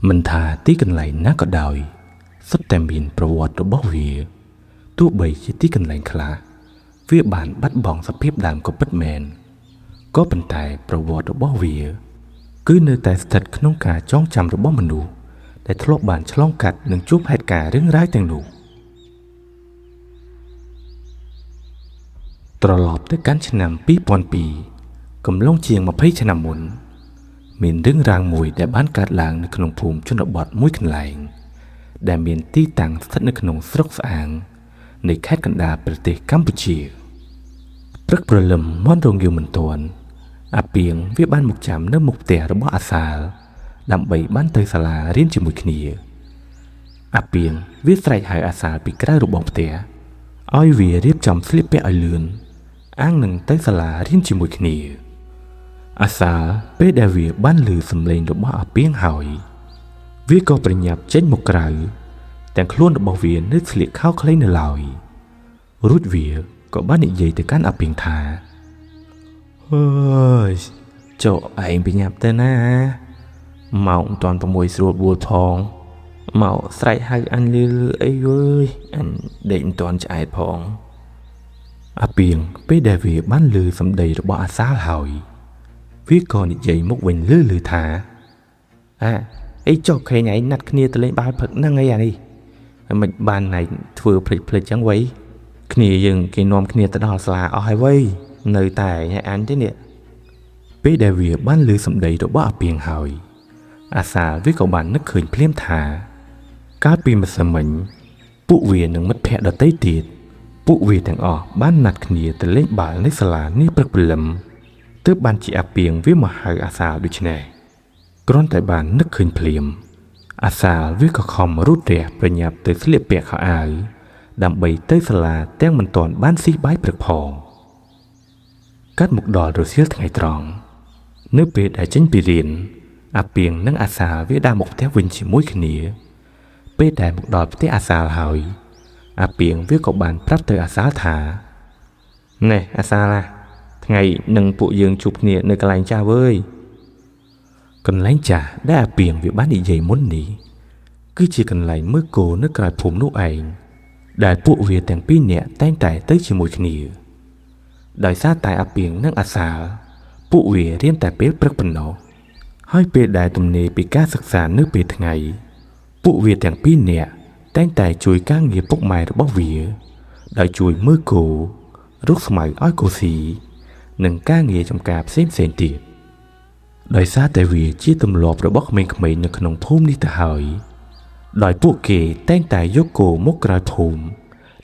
មិនថាទីកន្លែងណាក៏ដោយសុទ្ធតែមានប្រវត្តិរបស់វាទោះបីជាទីកន្លែងខ្លះវាបានបាត់បង់សភាពដើមក៏ពិតមែនក៏ប៉ុន្តែប្រវត្តិរបស់វាគឺនៅតែស្ថិតក្នុងការចងចាំរបស់មនុស្សដែលធ្លាប់បានឆ្លងកាត់និងជួបហេតុការណ៍រឿងរ៉ាវទាំងនោះត្រឡប់ទៅកាន់ឆ្នាំ2002កំឡុងជាង20ឆ្នាំមុនមានរឿងរ៉ាវមួយដែលបានកើតឡើងនៅក្នុងភូមិជនបទមួយកន្លែងដែលមានទីតាំងស្ថិតនៅក្នុងស្រុកស្អាងនៃខេត្តកណ្ដាលប្រទេសកម្ពុជាព្រឹកព្រលឹមមាន់រងាវមិនទាន់អាពីងវាបានមកចាំនៅមុខផ្ទះរបស់អាសាលដើម្បីបានទៅសាលារៀនជាមួយគ្នាអាពីងវាស្រែកហៅអាសាលពីក្រៅរបងផ្ទះឲ្យវារៀបចំស្លៀកពាក់ឲ្យលឿនអាងនឹងទៅសាលារៀនជាមួយគ្នាអាសាលពេលដែលវាបានឮសំឡេងរបស់អាពីងហើយវាក៏ប្រញាប់ចេញមកក្រៅទាំងខ្លួនរបស់វានៅស្លៀកខោខ្លីនៅឡើយរួចវាក៏បាននិយាយទៅកាន់អាពីងថាអើយចុះឯងប្រញាប់ទៅណាម៉ោងមិនទាន់6ស្រួលបួលផងមកស្រែកហៅអញលឺអីវើយអញដេកមិនទាន់ឆ្អែតផងអាពីងពេលដែលវាបានឮសម្ដីរបស់អាសាលហើយវាក៏និយាយមកវិញលឺថាអាអីចុះខេងឯងណាត់គ្នាទៅលេងបាល់ព្រឹកហ្នឹងអីអានេះហើយមិនបានឯងធ្វើភ្លេចចឹងវ៉ៃគ្នាយើងគេនាំគ្នាទៅដល់សាលាអស់ហើយវ៉ៃនៅតែឯងអញទេនេះពេលដែលវាបានឮសម្ដីរបស់អាពីងហើយអាសាលវាក៏បាននឹកឃើញភ្លាមថាកាលពីម្សិលមិញពួកវានិងមិត្តភ័ក្តិដទៃទៀតពួកវាទាំងអស់បានណាត់គ្នាទៅលេងបាល់នៅសាលានេះព្រឹកព្រលឹមទើបបានជាអាពីងវាមកហៅអាសាលដូច្នេះគ្រាន់តែបាននឹកឃើញភ្លាមអាសាលវាក៏ខំរូតរះប្រញាប់ទៅស្លៀកពាក់ខោអាវដើម្បីទៅសាលាទាំងមិនទាន់បានស៊ីបាយព្រឹកផងកាត់មកដល់រសៀលថ្ងៃត្រង់នៅពេលដែលចេញពីរៀនអាពីងនិងអាសាលវាដើរមកផ្ទះវិញជាមួយគ្នាពេលដែលមកដល់ផ្ទះអាសាលហើយអាពីងវាក៏បានប្រាប់ទៅអាសាលថាណែអាសាលណាថ្ងៃនឹងពួកយើងជួបគ្នានៅកន្លែងចាស់វើយកន្លែងចាស់ដែលអាពីងវាបាននិយាយមុននេះគឺជាកន្លែងមើលគោនៅក្រៅភូមិនោះឯងដែលពួកវាទាំងពីរនាក់តែងតែទៅជាមួយគ្នាដោយសារតែអាពីងនិងអាសាលពួកវារៀនតែពេលព្រឹកប៉ុណ្ណោះហើយពេលដែលទំនេរពីការសិក្សានៅពេលថ្ងៃពួកវាទាំងពីរនាក់តែងតែជួយការងារពុកម៉ែរបស់វាដោយជួយមើលគោរកស្មៅឲ្យគោស៊ីនិងការងារចម្ការផ្សេងៗទៀតដោយសារតែវាជាទម្លាប់របស់ក្មេងៗនៅក្នុងភូមិនេះទៅហើយដោយពួកគេតែងតែយកគោមកក្រៅភូមិ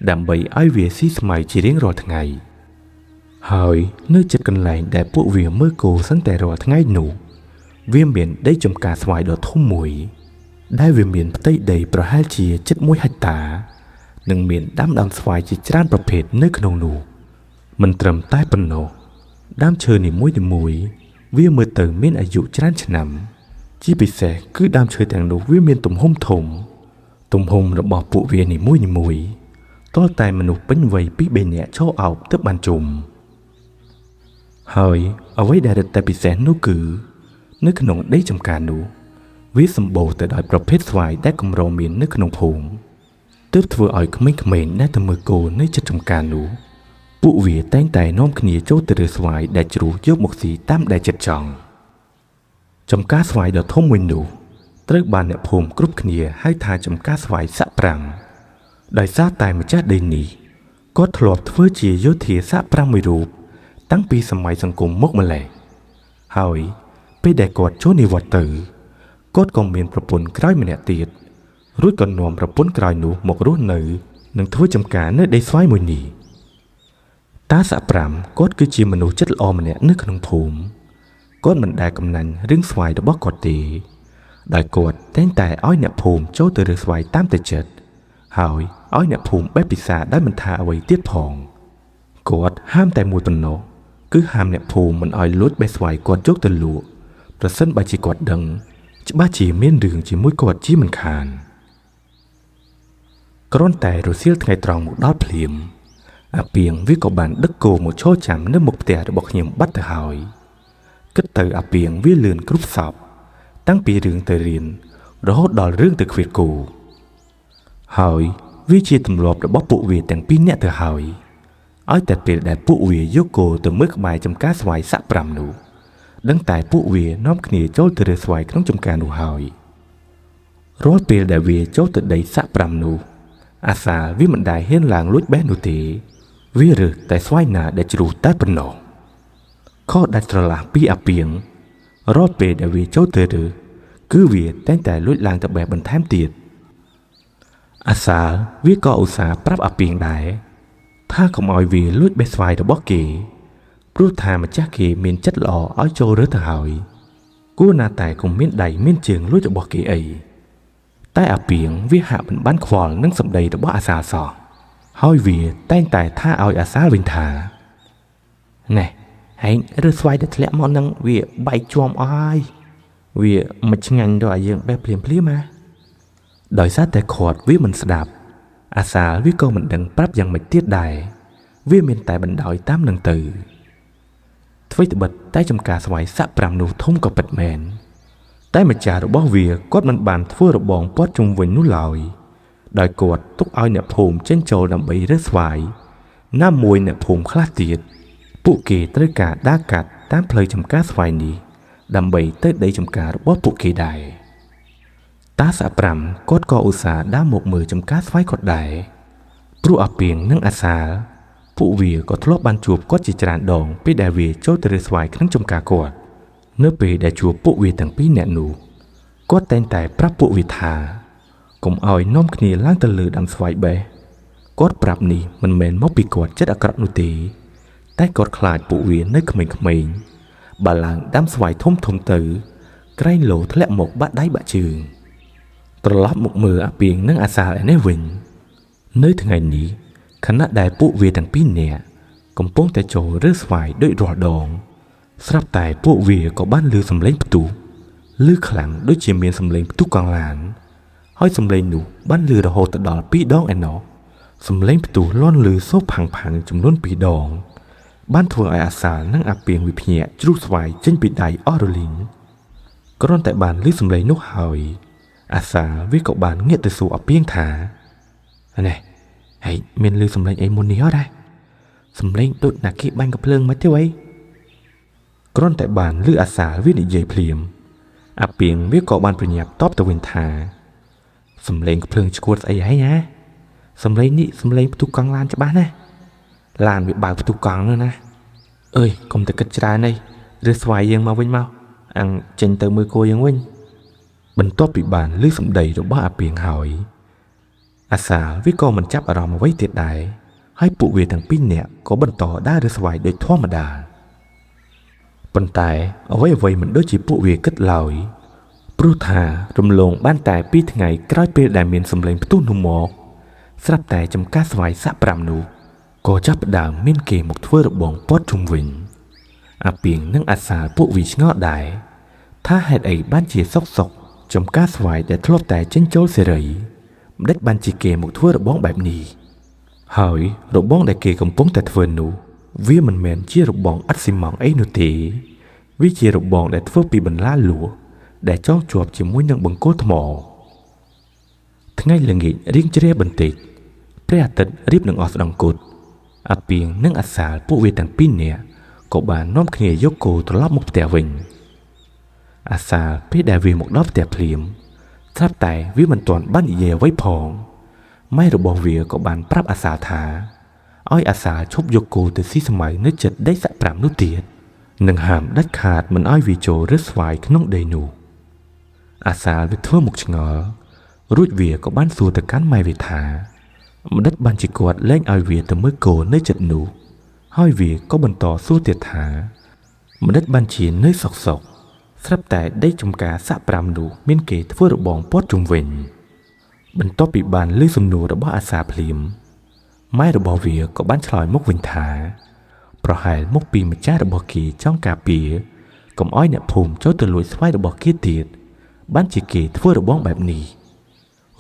ដើម្បីឲ្យវាស៊ីស្មៅជារៀងរាល់ថ្ងៃហើយនៅជិតកន្លែងដែលពួកវាមើលគោសឹងតែរាល់ថ្ងៃនោះវាមានដីចម្ការស្វាយដ៏ធំមួយដែលវាមានផ្ទៃដីប្រហែលជាជិត1ហិកតានិងមានដាំដើមស្វាយជាច្រើនប្រភេទនៅក្នុងនោះមិនត្រឹមតែប៉ុណ្ណោះដើមឈើនីមួយៗវាមើលទៅមានអាយុច្រើនឆ្នាំជាពិសេសគឺដើមឈើទាំងនោះវាមានទំហំធំទំហំរបស់ពួកវានីមួយៗទាល់តែមនុស្សពេញវ័យពីរបីនាក់ឈរអោបទើបបានជុំហើយអ្វីដែលរឹតតែពិសេសនោះគឺនៅក្នុងដីចម្ការនោះវាសម្បូរទៅដោយប្រភេទស្វាយដែលកម្រមាននៅក្នុងភូមិទើបធ្វើឲ្យក្មេងៗដែលទៅមើលគោនៅជិតចម្ការនោះពួកវាតែងតែនាំគ្នាចូលទៅរើស្វាយដែលជ្រុះយកមកស៊ីតាមដែលចិត្តចង់ចំការស្វាយដ៏ធំមួយនោះត្រូវបានអ្នកភូមិគ្រប់គ្នាហៅថាចំការស្វាយសាក់ប្រាំដោយសារតែម្ចាស់ដីនេះគាត់ធ្លាប់ធ្វើជាយោធាសាក់ប្រាំមួយរូបតាំងពីសម័យសង្គមមកម្ល៉េះហើយពេលដែលគាត់ចូលនិវត្តន៍ទៅគាត់ក៏មានប្រពន្ធក្រោយម្នាក់ទៀតរួចក៏នាំប្រពន្ធក្រោយនោះមករស់នៅនិងធ្វើចំការនៅដីស្វាយមួយនេះតាសាក់ប្រាំគាត់គឺជាមនុស្សចិត្តល្អម្នាក់នៅក្នុងភូមិគាត់មិនដែលកំណាញ់រឿងស្វាយរបស់គាត់ទេដោយគាត់តែងតែឲ្យអ្នកភូមិចូលទៅរើសស្វាយតាមតែចិត្តហើយឲ្យអ្នកភូមិបេះពិសាដោយមិនថាអ្វីទៀតផងគាត់ហាមតែមួយប៉ុណ្ណោះគឺហាមអ្នកភូមិមិនឲ្យលួចបេះស្វាយគាត់យកទៅលក់ប្រសិនបើជាគាត់ដឹងច្បាស់ជាមានរឿងជាមួយគាត់ជាមិនខានគ្រាន់តែរសៀលថ្ងៃត្រង់មកដល់ភ្លាមអាពីងវាក៏បានដឹកគោមកឈរចាំនៅមុខផ្ទះរបស់ខ្ញុំបាត់ទៅហើយគិតទៅអាពីងវាលឿនគ្រប់សពតាំងពីរឿងទៅរៀន រហូតដល់រឿងទៅឃ្វាតគោហើយវាជាទម្លាប់របស់ពួកវាទាំងពីរនាក់ទៅហើយឲ្យតែពេលដែលពួកវាយកគោទៅមើលក្បែរចំការស្វាយសាក់5នោះដឹងតែពួកវានាំគ្នាចូលទៅរើសស្វាយក្នុងចំការនោះហើយរាល់ពេលដែលវាចូលទៅដីសាក់5នោះអាសាលវាមិនដែលហ៊ានឡើងលួចបេះនោះទេវារើសតែស្វាយណាដែលជ្រុះតែប៉ុណ្ណោះខុសដាច់ស្រឡះពីអាពីងរាល់ពេលដែលវាចូលទៅរើសគឺវាតែងតែលួចឡើងទៅបេះបន្ថែមទៀតអាសាលវាក៏ឧស្សាហ៍ប្រាប់អាពីងដែរថាកុំឲ្យវាលួចបេះស្វាយរបស់គេព្រោះថាម្ចាស់គេមានចិត្តល្អឲ្យចូលរើសទៅហើយគួរណាតែកុំមានដៃមានជើងលួចរបស់គេអីតែអាពីងវាហាក់មិនបានខ្វល់នឹងសម្ដីរបស់អាសាលសោះហើយវាតែងតែថាឲ្យអាសាលវិញថាណែហែងរើសស្វាយដែលធ្លាក់មកនឹងវាបែកជាំអស់ហើយវាមិនឆ្ងាញ់ដល់ឲ្យយើងបេះភ្លាមភ្លាមណាដោយសារតែខាត់វាមិនស្ដាប់អាសាលវាក៏មិនដឹងប្រាប់យ៉ាងម៉េចទៀតដែរវាមានតែបណ្ដោយតាមនឹងទៅអ្វីត្បិតតែចំការស្វាយសាក់5នោះធំក៏ពិតមែនតែម្ចាស់របស់វាគាត់មិនបានធ្វើរបងព័ទ្ធជុំវិញនោះឡើយដោយគាត់ទុកឲ្យអ្នកភូមិចេញចូលដើម្បីរើសស្វាយណាមួយអ្នកភូមិខ្លះទៀតពួកគេត្រូវការដើរកាត់តាមផ្លូវចំការស្វាយនេះដើម្បីទៅដីចំការរបស់ពួកគេដែរតាសាក់5គាត់ក៏ឧស្សាហ៍ដើរមកមើលចំការស្វាយគាត់ដែរព្រោះអាពីងនិងអាសាលពួកវាក៏ធ្លាប់បានជួបគាត់ជាច្រើនដងពេលដែលវាចូលទៅរើសស្វាយក្នុងចំការគាត់នៅពេលដែលជួបពួកវាទាំងពីរនាក់នោះគាត់តែងតែប្រាប់ពួកវាថាកុំឲ្យនាំគ្នាឡើងទៅលើដើមស្វាយបេះគាត់ប្រាប់នេះមិនមែនមកពីគាត់ចិត្តអាក្រក់នោះទេតែគាត់ខ្លាចពួកវានៅក្មេងៗបើឡើងដើមស្វាយធំធំទៅក្រែងលោធ្លាក់មកបាក់ដៃបាក់ជើងត្រឡប់មកមើលអាពីងនិងអាសាលឯនេះវិញនៅថ្ងៃនេះខណៈដែលពួកវាទាំងពីរនាក់កំពុងតែចូលរើសស្វាយដូចរាល់ដងស្រាប់តែពួកវាក៏បានឮសំឡេងផ្ទុះឮខ្លាំងដូចជាមានសំឡេងផ្ទុះកង់ឡានហើយសំឡេងនោះបានឮរហូតទៅដល់2ដងឯណោះសំឡេងផ្ទុះលាន់ឮសូរផាំងផាំងចំនួន2ដងបានធ្វើឲ្យអាសាលនិងអាពីងវិភ្ញាក់ជ្រុះស្វាយចេញពីដៃអស់រលីងគ្រាន់តែបានឮសំឡេងនោះហើយអាសាលវាក៏បានងាកទៅសួរអាពីងថាណែហែងមានឮសំឡេងអីមុននេះអត់ដែរសំឡេងដូចណាគេបាញ់កាំភ្លើងមិនទេវ៉ីគ្រាន់តែបានឮអាសាលវានិយាយភ្លាមអាពីងវាក៏បានប្រញាប់តបទៅវិញថាសំឡេងកាំភ្លើងឆ្កួតស្អីហីណាសំឡេងនេះសំឡេងផ្ទុះកង់ឡានច្បាស់ណាស់ឡានវាបើកផ្ទុះកង់នោះណាអើយកុំតែគិតច្រើនអីឬស្វាយយើងមកវិញមកអញចេញទៅមើលគោយើងវិញបន្ទាប់ពីបានឮសម្ដីរបស់អាពីងហើយអាសាលវាក៏មិនចាប់អារម្មណ៍អ្វីទៀតដែរហើយពួកវាទាំងពីរនាក់ក៏បន្តដើររើសស្វាយដូចធម្មតាប៉ុន្តែអ្វីៗមិនដូចជាពួកវាគិតឡើយព្រោះថារំលងបានតែ2ថ្ងៃក្រោយពេលដែលមានសំឡេងផ្ទុះនោះមកស្រាប់តែចំការស្វាយសាក់5នោះក៏ចាប់ផ្ដើមមានគេមកធ្វើរបងព័ទ្ធជុំវិញអាពីងនិងអាសាលពួកវាឆ្ងល់ដែរថាហេតុអីបានជាសុកសុកចំការស្វាយដែលធ្លាប់តែចេញចូលសេរីម្ដេចបានជាគេមកធ្វើរបងបែបនេះហើយរបងដែលគេកំពុងតែធ្វើនោះវាមិនមែនជារបងឥដ្ឋស៊ីម៉ងត៍អីនោះទេវាជារបងដែលធ្វើពីបន្លាលួសដែលចងជាប់ជាមួយនឹងបង្គោលថ្មថ្ងៃល្ងាចរៀងជ្រះបន្តិចព្រះអាទិត្យរៀបនឹងអស់ស្ដង្គតអាពីងនិងអាសាលពួកវាទាំងពីរនាក់ក៏បាននាំគ្នាយកគោត្រឡប់មកផ្ទះវិញអាសាលពេលដែលវាមកដល់ផ្ទះភ្លាមស្រាប់តែវាមិនទាន់បាននិយាយអ្វីផងម៉ែរបស់វាក៏បានប្រាប់អាសាលថាឲ្យអាសាលឈប់យកគោទៅស៊ីស្មៅនៅជិតដីសាក់5នោះទៀតនិងហាមដាច់ខាតមិនឲ្យវាចូលរើសស្វាយក្នុងដីនោះអាសាលវាធ្វើមុខឆ្ងល់រួចវាក៏បានសួរទៅកាន់ម៉ែវាថាម្ដេចបានជាគាត់លែងឲ្យវាទៅមើលគោនៅជិតនោះហើយវាក៏បន្តសួរទៀតថាម្ដេចបានជានៅសុកសុកស្រាប់តែដីចំការសាក់5នោះមានគេធ្វើរបងព័ទ្ធជុំវិញបន្ទាប់ពីបានឮសំណួររបស់អាសាភ្លាមម៉ែរបស់វាក៏បានឆ្លើយមកវិញថាប្រហែលមកពីម្ចាស់របស់គេចង់ការពារកុំឲ្យអ្នកភូមិចូលទៅលួចស្វាយរបស់គេទៀតបានជាគេធ្វើរបងបែបនេះ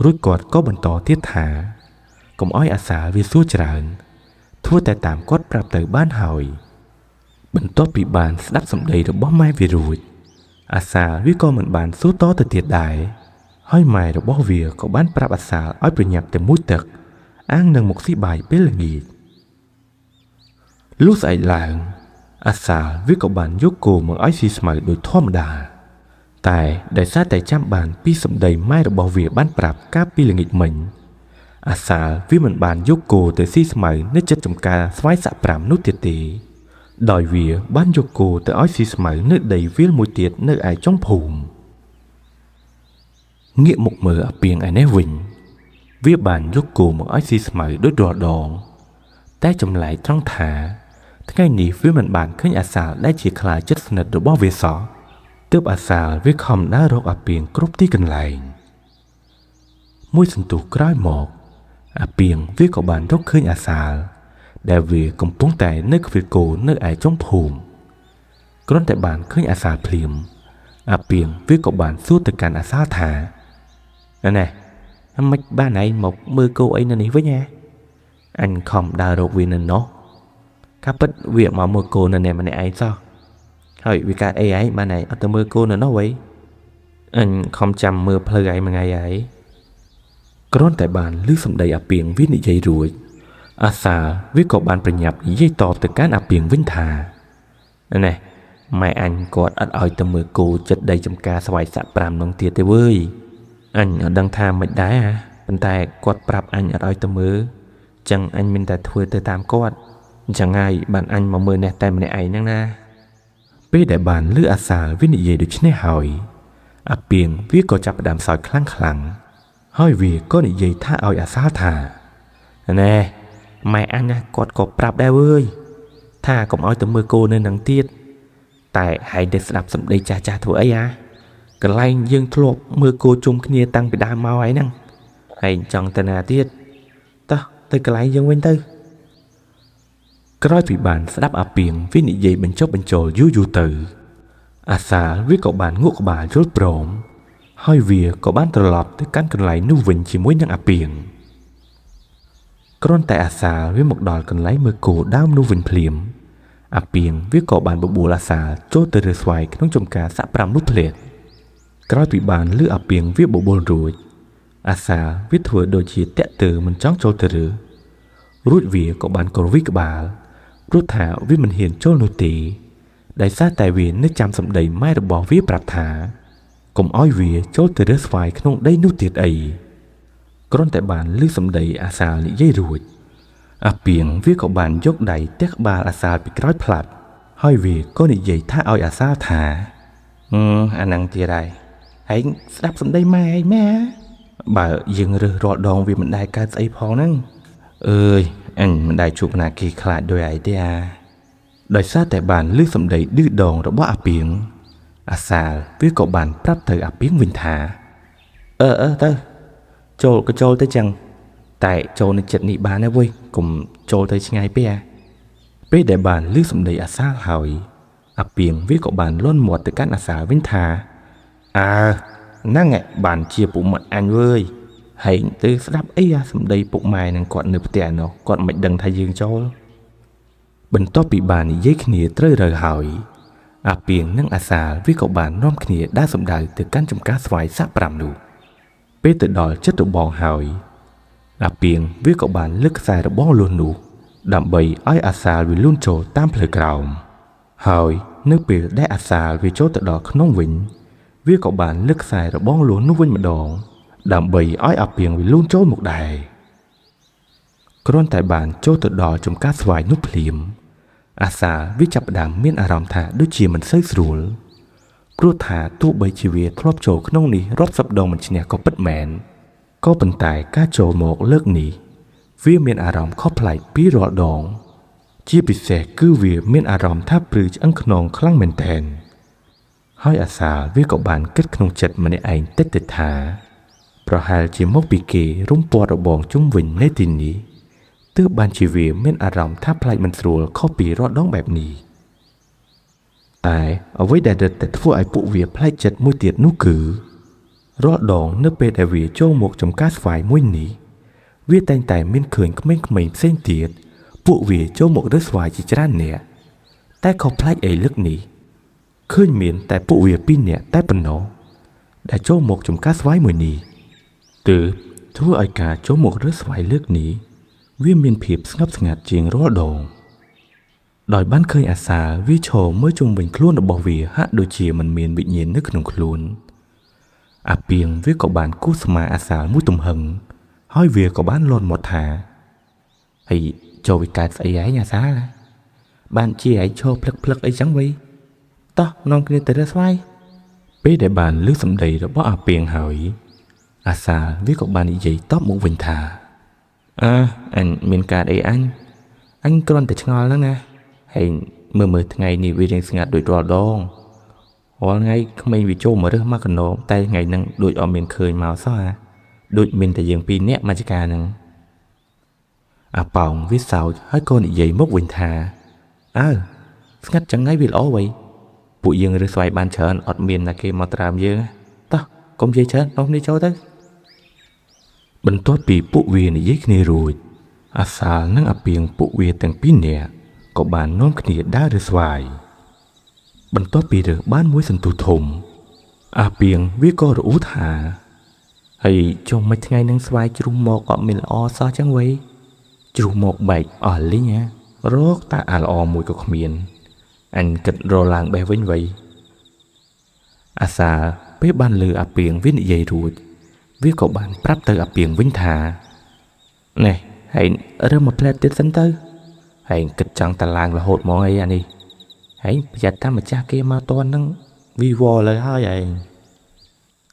រួចគាត់ក៏បន្តទៀតថាកុំឲ្យអាសាវាសួរច្រើនធ្វើតែតាមគាត់ប្រាប់ទៅបានហើយបន្ទាប់ពីបានស្ដាប់សម្ដីរបស់ម៉ែវារួចអាសាវាក៏មិនបានសួរតទៅទៀតដែរ ហើយម៉ែរបស់វាក៏បានប្រាប់អាសាលឲ្យប្រញាប់ទៅមុជទឹកអាងនឹងមកស៊ីបាយពេលល្ងាចលុះស្អែកឡើងអាសាលវាក៏បានយកគោមកឲ្យស៊ីស្មៅដោយធម្មតាតែដោយសារតែចាំបានពីសម្ដីម៉ែរបស់វាបានប្រាប់កាលពីល្ងាចមិញអាសាលវាមិនបានយកគោទៅស៊ីស្មៅនៅចិត្តចំការស្វាយសាក់5នោះទៀតទេដោយវាបានយកគោទៅឲ្យស៊ីស្មៅនៅដីវាលមួយទៀតនៅឯចុងភូមិងាកមកមើលអាពីងឯនេះវិញវាបានយកគោមកឲ្យស៊ីស្មៅដោយរាល់ដងតែចម្លែកត្រង់ថាថ្ងៃនេះវាមិនបានឃើញអាសាលដែលជាខ្លាជិតស្និទ្ធរបស់វាសោះទើបអាសាលវាខំដើររកអាពីងគ្រប់ទីកន្លែងមួយសន្ទុះក្រោយមកអាពីងវាក៏បានរកឃើញអាសាលដែលវាកំពុងតែនៅខ្វៀលគោនៅឯចុងភូមិគ្រាន់តែបានឃើញអាសាលភ្លាមអាពីងវាក៏បានសួរទៅកាន់អាសាលថាណែមិនបានឯងមកមើលគោអីនៅនេះវិញហ៎អញខំដើររកវានៅនោះកាពិតវាមកមើលគោនៅនេះម្នាក់ឯងសោះហើយវាកើតអីឯងបានឯងអត់ទៅមើលគោនៅនោះវិញអញខំចាំមើលផ្លូវឯងមួយថ្ងៃហើយគ្រាន់តែបានឮសម្ដីអាពីងវានិយាយរួចអាសាវាក៏បានប្រញាប់និយាយតបទៅកាន់អាពីងវិញថាណែម៉ែអញគាត់អត់ឲ្យទៅមើលគោចិត្តដីចំការស្វាយសាក់5នោះទៀតទេវើយអញអត់ដឹងថាមិនដែរប៉ុន្តែគាត់ប្រាប់អញអត់ឲ្យទៅមើលចឹងអញមានតែធ្វើទៅតាមគាត់អញ្ចឹងហើយបានអញមកមើលនេះតែម្នាក់ឯងហ្នឹងណាពេលដែលបានឮអាសាវានិយាយដូច្នេះហើយអាពីងវាក៏ចាប់ផ្ដើមសើចខ្លាំងខ្លាំងហើយវាក៏និយាយថាឲ្យអាសាថាណែម៉ែអញណាគាត់ក៏ប្រាប់ដែរវើយថាកុំឲ្យទៅមើលគោនៅនឹងទៀតតែហែងទៅស្ដាប់សម្ដីចាស់ចាស់ធ្វើអីអាកន្លែងយើងធ្លាប់មើលគោជុំគ្នាតាំងពីដើមមកហើយហ្នឹងហែងចង់ទៅណាទៀតតោះទៅកន្លែងយើងវិញទៅក្រោយពីបានស្ដាប់អាពីងវានិយាយបញ្ចុះបញ្ចូលយូរយូរទៅអាសាវាក៏បានងក់ក្បាលយល់ព្រមហើយវាក៏បានត្រឡប់ទៅកាន់កន្លែងនោះវិញជាមួយនឹងអាពីងគ្រាន់តែអាសាវាមកដល់កន្លែងមើលគោដើមនោះវិញភ្លាមអាពីងវាក៏បានបបួលអាសាចូលទៅរើស្វាយក្នុងចំការសាក់5នោះភ្លាមក្រោយពីបានលឺអាពីងវាបបួលរួចអាសាវាធ្វើដូចជាតាក់ទើមិនចង់ចូលទៅរើរួចវាក៏បានក្រវីក្បាលព្រោះថាវាមិនហ៊ានចូលនោះទេដោយសារតែវានៅចាំសម្ដីម៉ែរបស់វាប្រាប់ថាកុំឲ្យវាចូលទៅរើស្វាយក្នុងដីនោះទៀតអីគ្រាន់តែបានលឺសម្ដីអាសាលនិយាយរួចអាពីងវាក៏បានយកដៃទះក្បាលអាសាលពីក្រោយផ្លាត់ហើយវាក៏និយាយថាឲ្យអាសាលថាអាហ្នឹងទៀតហើយឯងស្ដាប់សម្ដីម៉ែឯងម៉ែបើយើងរើសរាល់ដងវាមិនដែលកើតស្អីផងហ្នឹងអើយអញមិនដែលជួបណាគេខ្លាចដោយឯងទេអាដោយសារតែបានលឺសម្ដីឌឺដងរបស់អាពីងអាសាលវាក៏បានប្រាប់ទៅអាពីងវិញថាអឺទៅចូលក៏ចូលទៅចឹងតែចូលនៅចិត្តនេះបានហើយវើយកុំចូលទៅឆ្ងាយពេកអាពេលដែលបានលឺសម្ដីអាសាលហើយអាពីងវាក៏បានលន់មាត់ទៅកាន់អាសាលវិញថាអើហ្នឹងឯងបានជាពុកម៉ែអញវើយហើយទៅស្ដាប់អីអាសម្ដីពុកម៉ែនឹងគាត់នៅផ្ទះនោះគាត់មិនដឹងថាយើងចូលបន្ទាប់ពីបាននិយាយគ្នាត្រូវរើហើយអាពីងនិងអាសាលវាក៏បាននាំគ្នាដើរសម្ដៅទៅកាន់ចំការស្វាយសាក់5នោះពេលទៅដល់ចិត្តរបងហើយអាពីងវាក៏បានលើកខ្សែរបងលួសនោះដើម្បីឲ្យអាសាលវាលូនចូលតាមផ្លូវក្រោមហើយនៅពេលដែលអាសាលវាចូលទៅដល់ក្នុងវិញវាក៏បានលើកខ្សែរបងលួសនោះវិញម្ដងដើម្បីឲ្យអាពីងវាលូនចូលមកដែរគ្រាន់តែបានចូលទៅដល់ចំការស្វាយនោះភ្លាមអាសាវាចាប់ផ្ដើមមានអារម្មណ៍ថាដូចជាមិនសូវស្រួលព្រោះថាទោះបីជាវាធ្លាប់ចូលក្នុងនេះរាប់សិបដងមិនឈ្នះក៏ពិតមែនក៏ប៉ុន្តែការចូលមកលើកនេះវាមានអារម្មណ៍ខុសប្លែកពីរាល់ដងជាពិសេសគឺវាមានអារម្មណ៍ថាព្រឺឆ្អឹងខ្នងខ្លាំងមែនទែនហើយអាសាវាក៏បានគិតក្នុងចិត្តម្នាក់ឯងតិចៗថាប្រហែលជាមកពីគេរុំព័ទ្ធរបងជុំវិញនៅទីនេះទើបបានជាវាមានអារម្មណ៍ថាប្លែកមិនស្រួលខុសពីរាល់ដងបែបនេះតែអ្វីដែលរឹតតែធ្វើឲ្យពួកវាប្លែកចិត្តមួយទៀតនោះគឺរាល់ដងនៅពេលដែលវាចូលមកចំការស្វាយមួយនេះវាតែងតែមានឃើញក្មេងៗផ្សេងទៀតពួកវាចូលមករើសស្វាយជាច្រើនអ្នកតែខុសប្លែកអីលើកនេះឃើញមានតែពួកវាពីរនាក់តែប៉ុណ្ណោះ ដែលចូលមកចំការស្វាយមួយនេះទើបធ្វើឲ្យការចូលមករើសស្វាយលើកនេះវាមានភាពស្ងប់ស្ងាត់ជាងរាល់ដងដោយបានឃើញអាសាលវាឈរមើលជុំវិញខ្លួនរបស់វាហាក់ដូចជាមិនមានវិញ្ញាណនៅក្នុងខ្លួនអាពីងវាក៏បានគូសស្មាអាសាលមួយទំហឹងហើយវាក៏បានលន់មកថាហើយចូលវិកើតស្អីឯងអាសាលបានជាឯងឈរភ្លឹកភ្លឹកអីចឹងវិញតោះនាំគ្នាទៅរើសស្វាយពេលដែលបានឮសម្ដីរបស់អាពីងហើយអាសាលវាក៏បាននិយាយតបមកវិញថាអើអញមានការអីអញគ្រាន់តែឆ្ងល់ហ្នឹងណាហើយមើលថ្ងៃនេះវារៀងស្ងាត់ដូចរាល់ដងរាល់ថ្ងៃក្មេងវាចូលមករើសមកកណោមតែថ្ងៃហ្នឹងដូចអត់មានឃើញមកសោះអាដូចមានតែយើងពីរនាក់មកចការហ្នឹងអាប៉ោងវាសោចហើយក៏និយាយមកវិញថាអើស្ងាត់ចឹងហើយវាល្អវ៉ៃពួកយើងរើសស្វាយបានច្រើនអត់មានណាគេមកត្រើមយើងតោះកុំនិយាយច្រើនអស់នេះចូលទៅបន្ទាប់ពីពួកវានិយាយគ្នារួចអាសាលនិងអាពីងពួកវាទាំងពីរនាក់ក៏បាននាំគ្នាដើររើសស្វាយបន្ទាប់ពីរើសបានមួយសន្ទុះធំអាពីងវាក៏រអ៊ូថាហើយចុះមួយថ្ងៃនឹងស្វាយជ្រុះមកអត់មានល្អសោះចឹងវ៉ៃជ្រុះមកបែកអស់លីងហ៎រកតែអាល្អមួយក៏គ្មានអញគិតរឡើងបេះវិញវ៉ៃអាសាពេលបានលឺអាពីងវានិយាយរួចវាក៏បានប្រាប់ទៅអាពីងវិញថានេះហើយរើមកផ្លែទៀតសិនទៅហើយគិតចង់តឡើងរហូតមកអីអានេះហើយប្រយ័ត្នថាម្ចាស់គេមកតន់នឹងវីវល់លើហើយឯង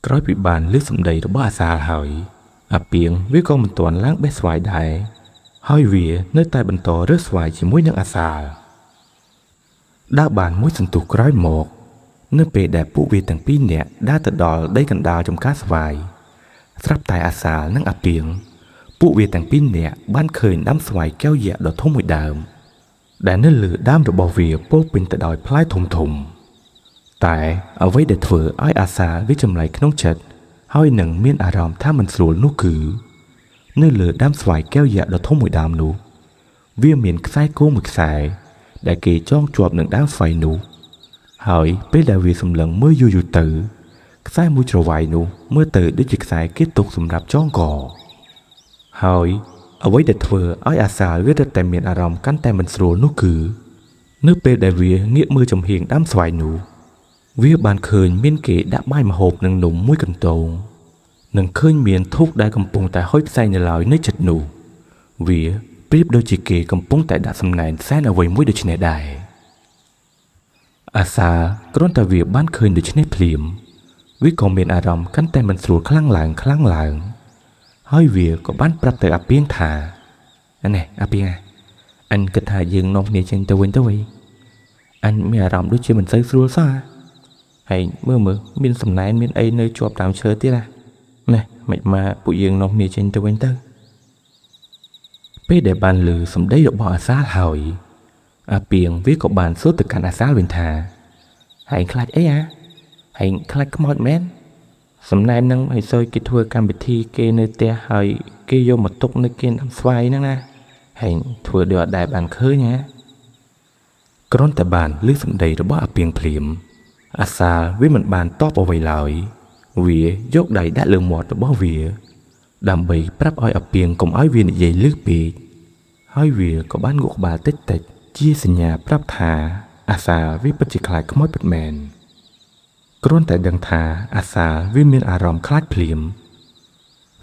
ក្រោយពីបានលឺសម្ដីរបស់អាសាលហើយអាពីងវាក៏មិនទាន់ឡើងបេះស្វាយដែរហើយវានៅតែបន្តរើសស្វាយជាមួយនឹងអាសាលដើរបានមួយសន្ទុះក្រោយមកនៅពេលដែលពួកវាទាំងពីរនាក់ដើរទៅដល់ដីកណ្ដាលចំការស្វាយស្រាប់តែអាសាលនិងអាពីងពួកវាទាំងពីរនាក់បានឃើញដើមស្វាយកែវយក្សដ៏ធំមួយដើមដែលនៅលើដើមរបស់វាពោពេញទៅដោយផ្លែធំធំតែអ្វីដែលធ្វើឲ្យអាសាលវាចម្លែកក្នុងចិត្តហើយនឹងមានអារម្មណ៍ថាមិនស្រួលនោះគឺនៅលើដើមស្វាយកែវយក្សដ៏ធំមួយដើមនោះវាមានខ្សែគោមួយខ្សែដែលគេចងជាប់នឹងដើមស្វាយនោះហើយពេលដែលវាសម្លឹងមើលយូរៗទៅខ្សែមួយច្រវាយនោះមើលទៅដូចជាខ្សែគេទុកសម្រាប់ចងកហើយអ្វីដែលធ្វើឲ្យអាសាលវារឹតតែមានអារម្មណ៍កាន់តែមិនស្រួលនោះគឺនៅពេលដែលវាងាកមើលចំហៀងដើមស្វាយនោះវាបានឃើញមានគេដាក់បាយម្ហូបនិងនំមួយកន្ទងនិងឃើញមានធូបដែលកំពុងតែហុយផ្សែងនៅឡើយនៅចិត្តនោះវាប្រៀបដូចជាគេកំពុងតែដាក់សំណែនសែនអ្វីមួយដូចនេះដែរអាសាគ្រាន់តែវាបានឃើញដូចនេះភ្លាមវាក៏មានអារម្មណ៍កាន់តែមិនស្រួលខ្លាំងឡើងខ្លាំងឡើងហើយវាក៏បានប្រាប់ទៅអាពីងថានេះអាពីងអញគិតថាយើងនាំគ្នាចេញទៅវិញទៅវិញអញមានអារម្មណ៍ដូចជាមិនសូវស្រួលសោះហើយមើលមានសំណែនមានអីនៅជាប់តាមឈើទៀតណានេះមិនមកពួកយើងនាំគ្នាចេញទៅវិញទៅពេលដែលបានលឺសម្ដីរបស់អាសាលហើយអាពីងវាក៏បានសួរទៅកាន់អាសាលវិញថាហើយខ្លាចអីអាហើយខ្លាចខ្មោចមែនសំណែននឹងឲ្យសើគេធ្វើកម្មវិធីគេនៅផ្ទះហើយគេយកមកទុកនៅគេដើមស្វាយហ្នឹងណាហើយធ្វើដូចអត់ដែលបានឃើញណាគ្រាន់តែបានលឺសម្ដីរបស់អាពីងភ្លាមអាសាលវាមិនបានតបអ្វីឡើយវាយកដៃដាក់លើមាត់របស់វាដើម្បីប្រាប់ឲ្យអាពីងកុំឲ្យវានិយាយលឺពេកហើយវាក៏បានងក់ក្បាលតិចតិចជាសញ្ញាប្រាប់ថាអាសាលវាពិតជាខ្លាចខ្មោចពិតមែនគ្រាន់តែដឹងថាអាសាលវាមានអារម្មណ៍ខ្លាចភ្លាម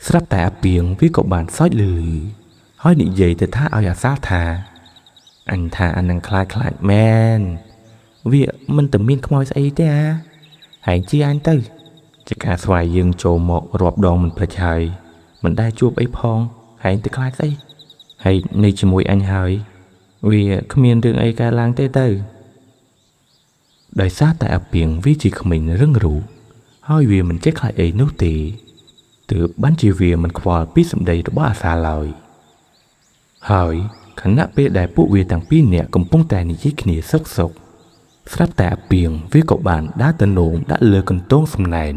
ស្រាប់តែអាពីងវាក៏បានសើចលឺហើយនិយាយទៅថាឲ្យអាសាលថាអញថាអានឹងខ្លាចខ្លាចមែនវាមិនទៅមានខ្មោចស្អីទេអាហើយជាអញទៅជាការស្វាយយើងចូលមករាប់ដងមិនភ្លេចហើយមិនដែលជួបអីផងហើយទៅខ្លាចស្អីហើយនៅជាមួយអញហើយវាគ្មានរឿងអីកើតឡើងទេទៅដោយសារតែអាពីងវាជាក្មេងរឹងរូសហើយវាមិនចេះខ្លាចអីនោះទេទើបបានជាវាមិនខ្វល់ពីសម្ដីរបស់អាសាឡើយហើយខណៈពេលដែលពួកវាទាំងពីរនាក់កំពុងតែនិយាយគ្នាសុកសុកស្រាប់តែអាពីងវាក៏បានដើរទៅនោមដាក់លើកន្ទងសំណែន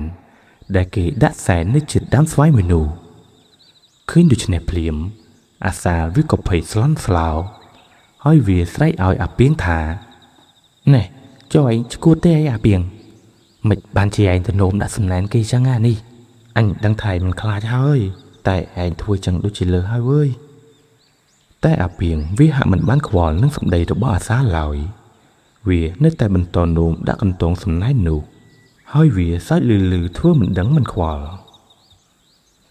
ដែលគេដាក់សែននៅជិតដើមស្វាយមួយនោះឃើញដូច្នេះភ្លាមអាសាវាក៏ភ័យស្លន់ស្លោហើយវាស្រែកឲ្យអាពីងថានេះចុះឯងឈួតទេអីអាពីង មិនបានជាឯងទៅនោមដាក់សំណែនគេចឹងអានេះអញដឹងថាឯងមិនខ្លាចហើយតែឯងធ្វើចឹងដូចជាលើសហើយវើយតែអាពីងវាហាក់មិនបានខ្វល់នឹងសម្ដីរបស់អាសាឡើយវានៅតែបន្តនោមដាក់កន្ទងសំណែននោះហើយវាសើចលឺលឺធ្វើមិនដឹងមិនខ្វល់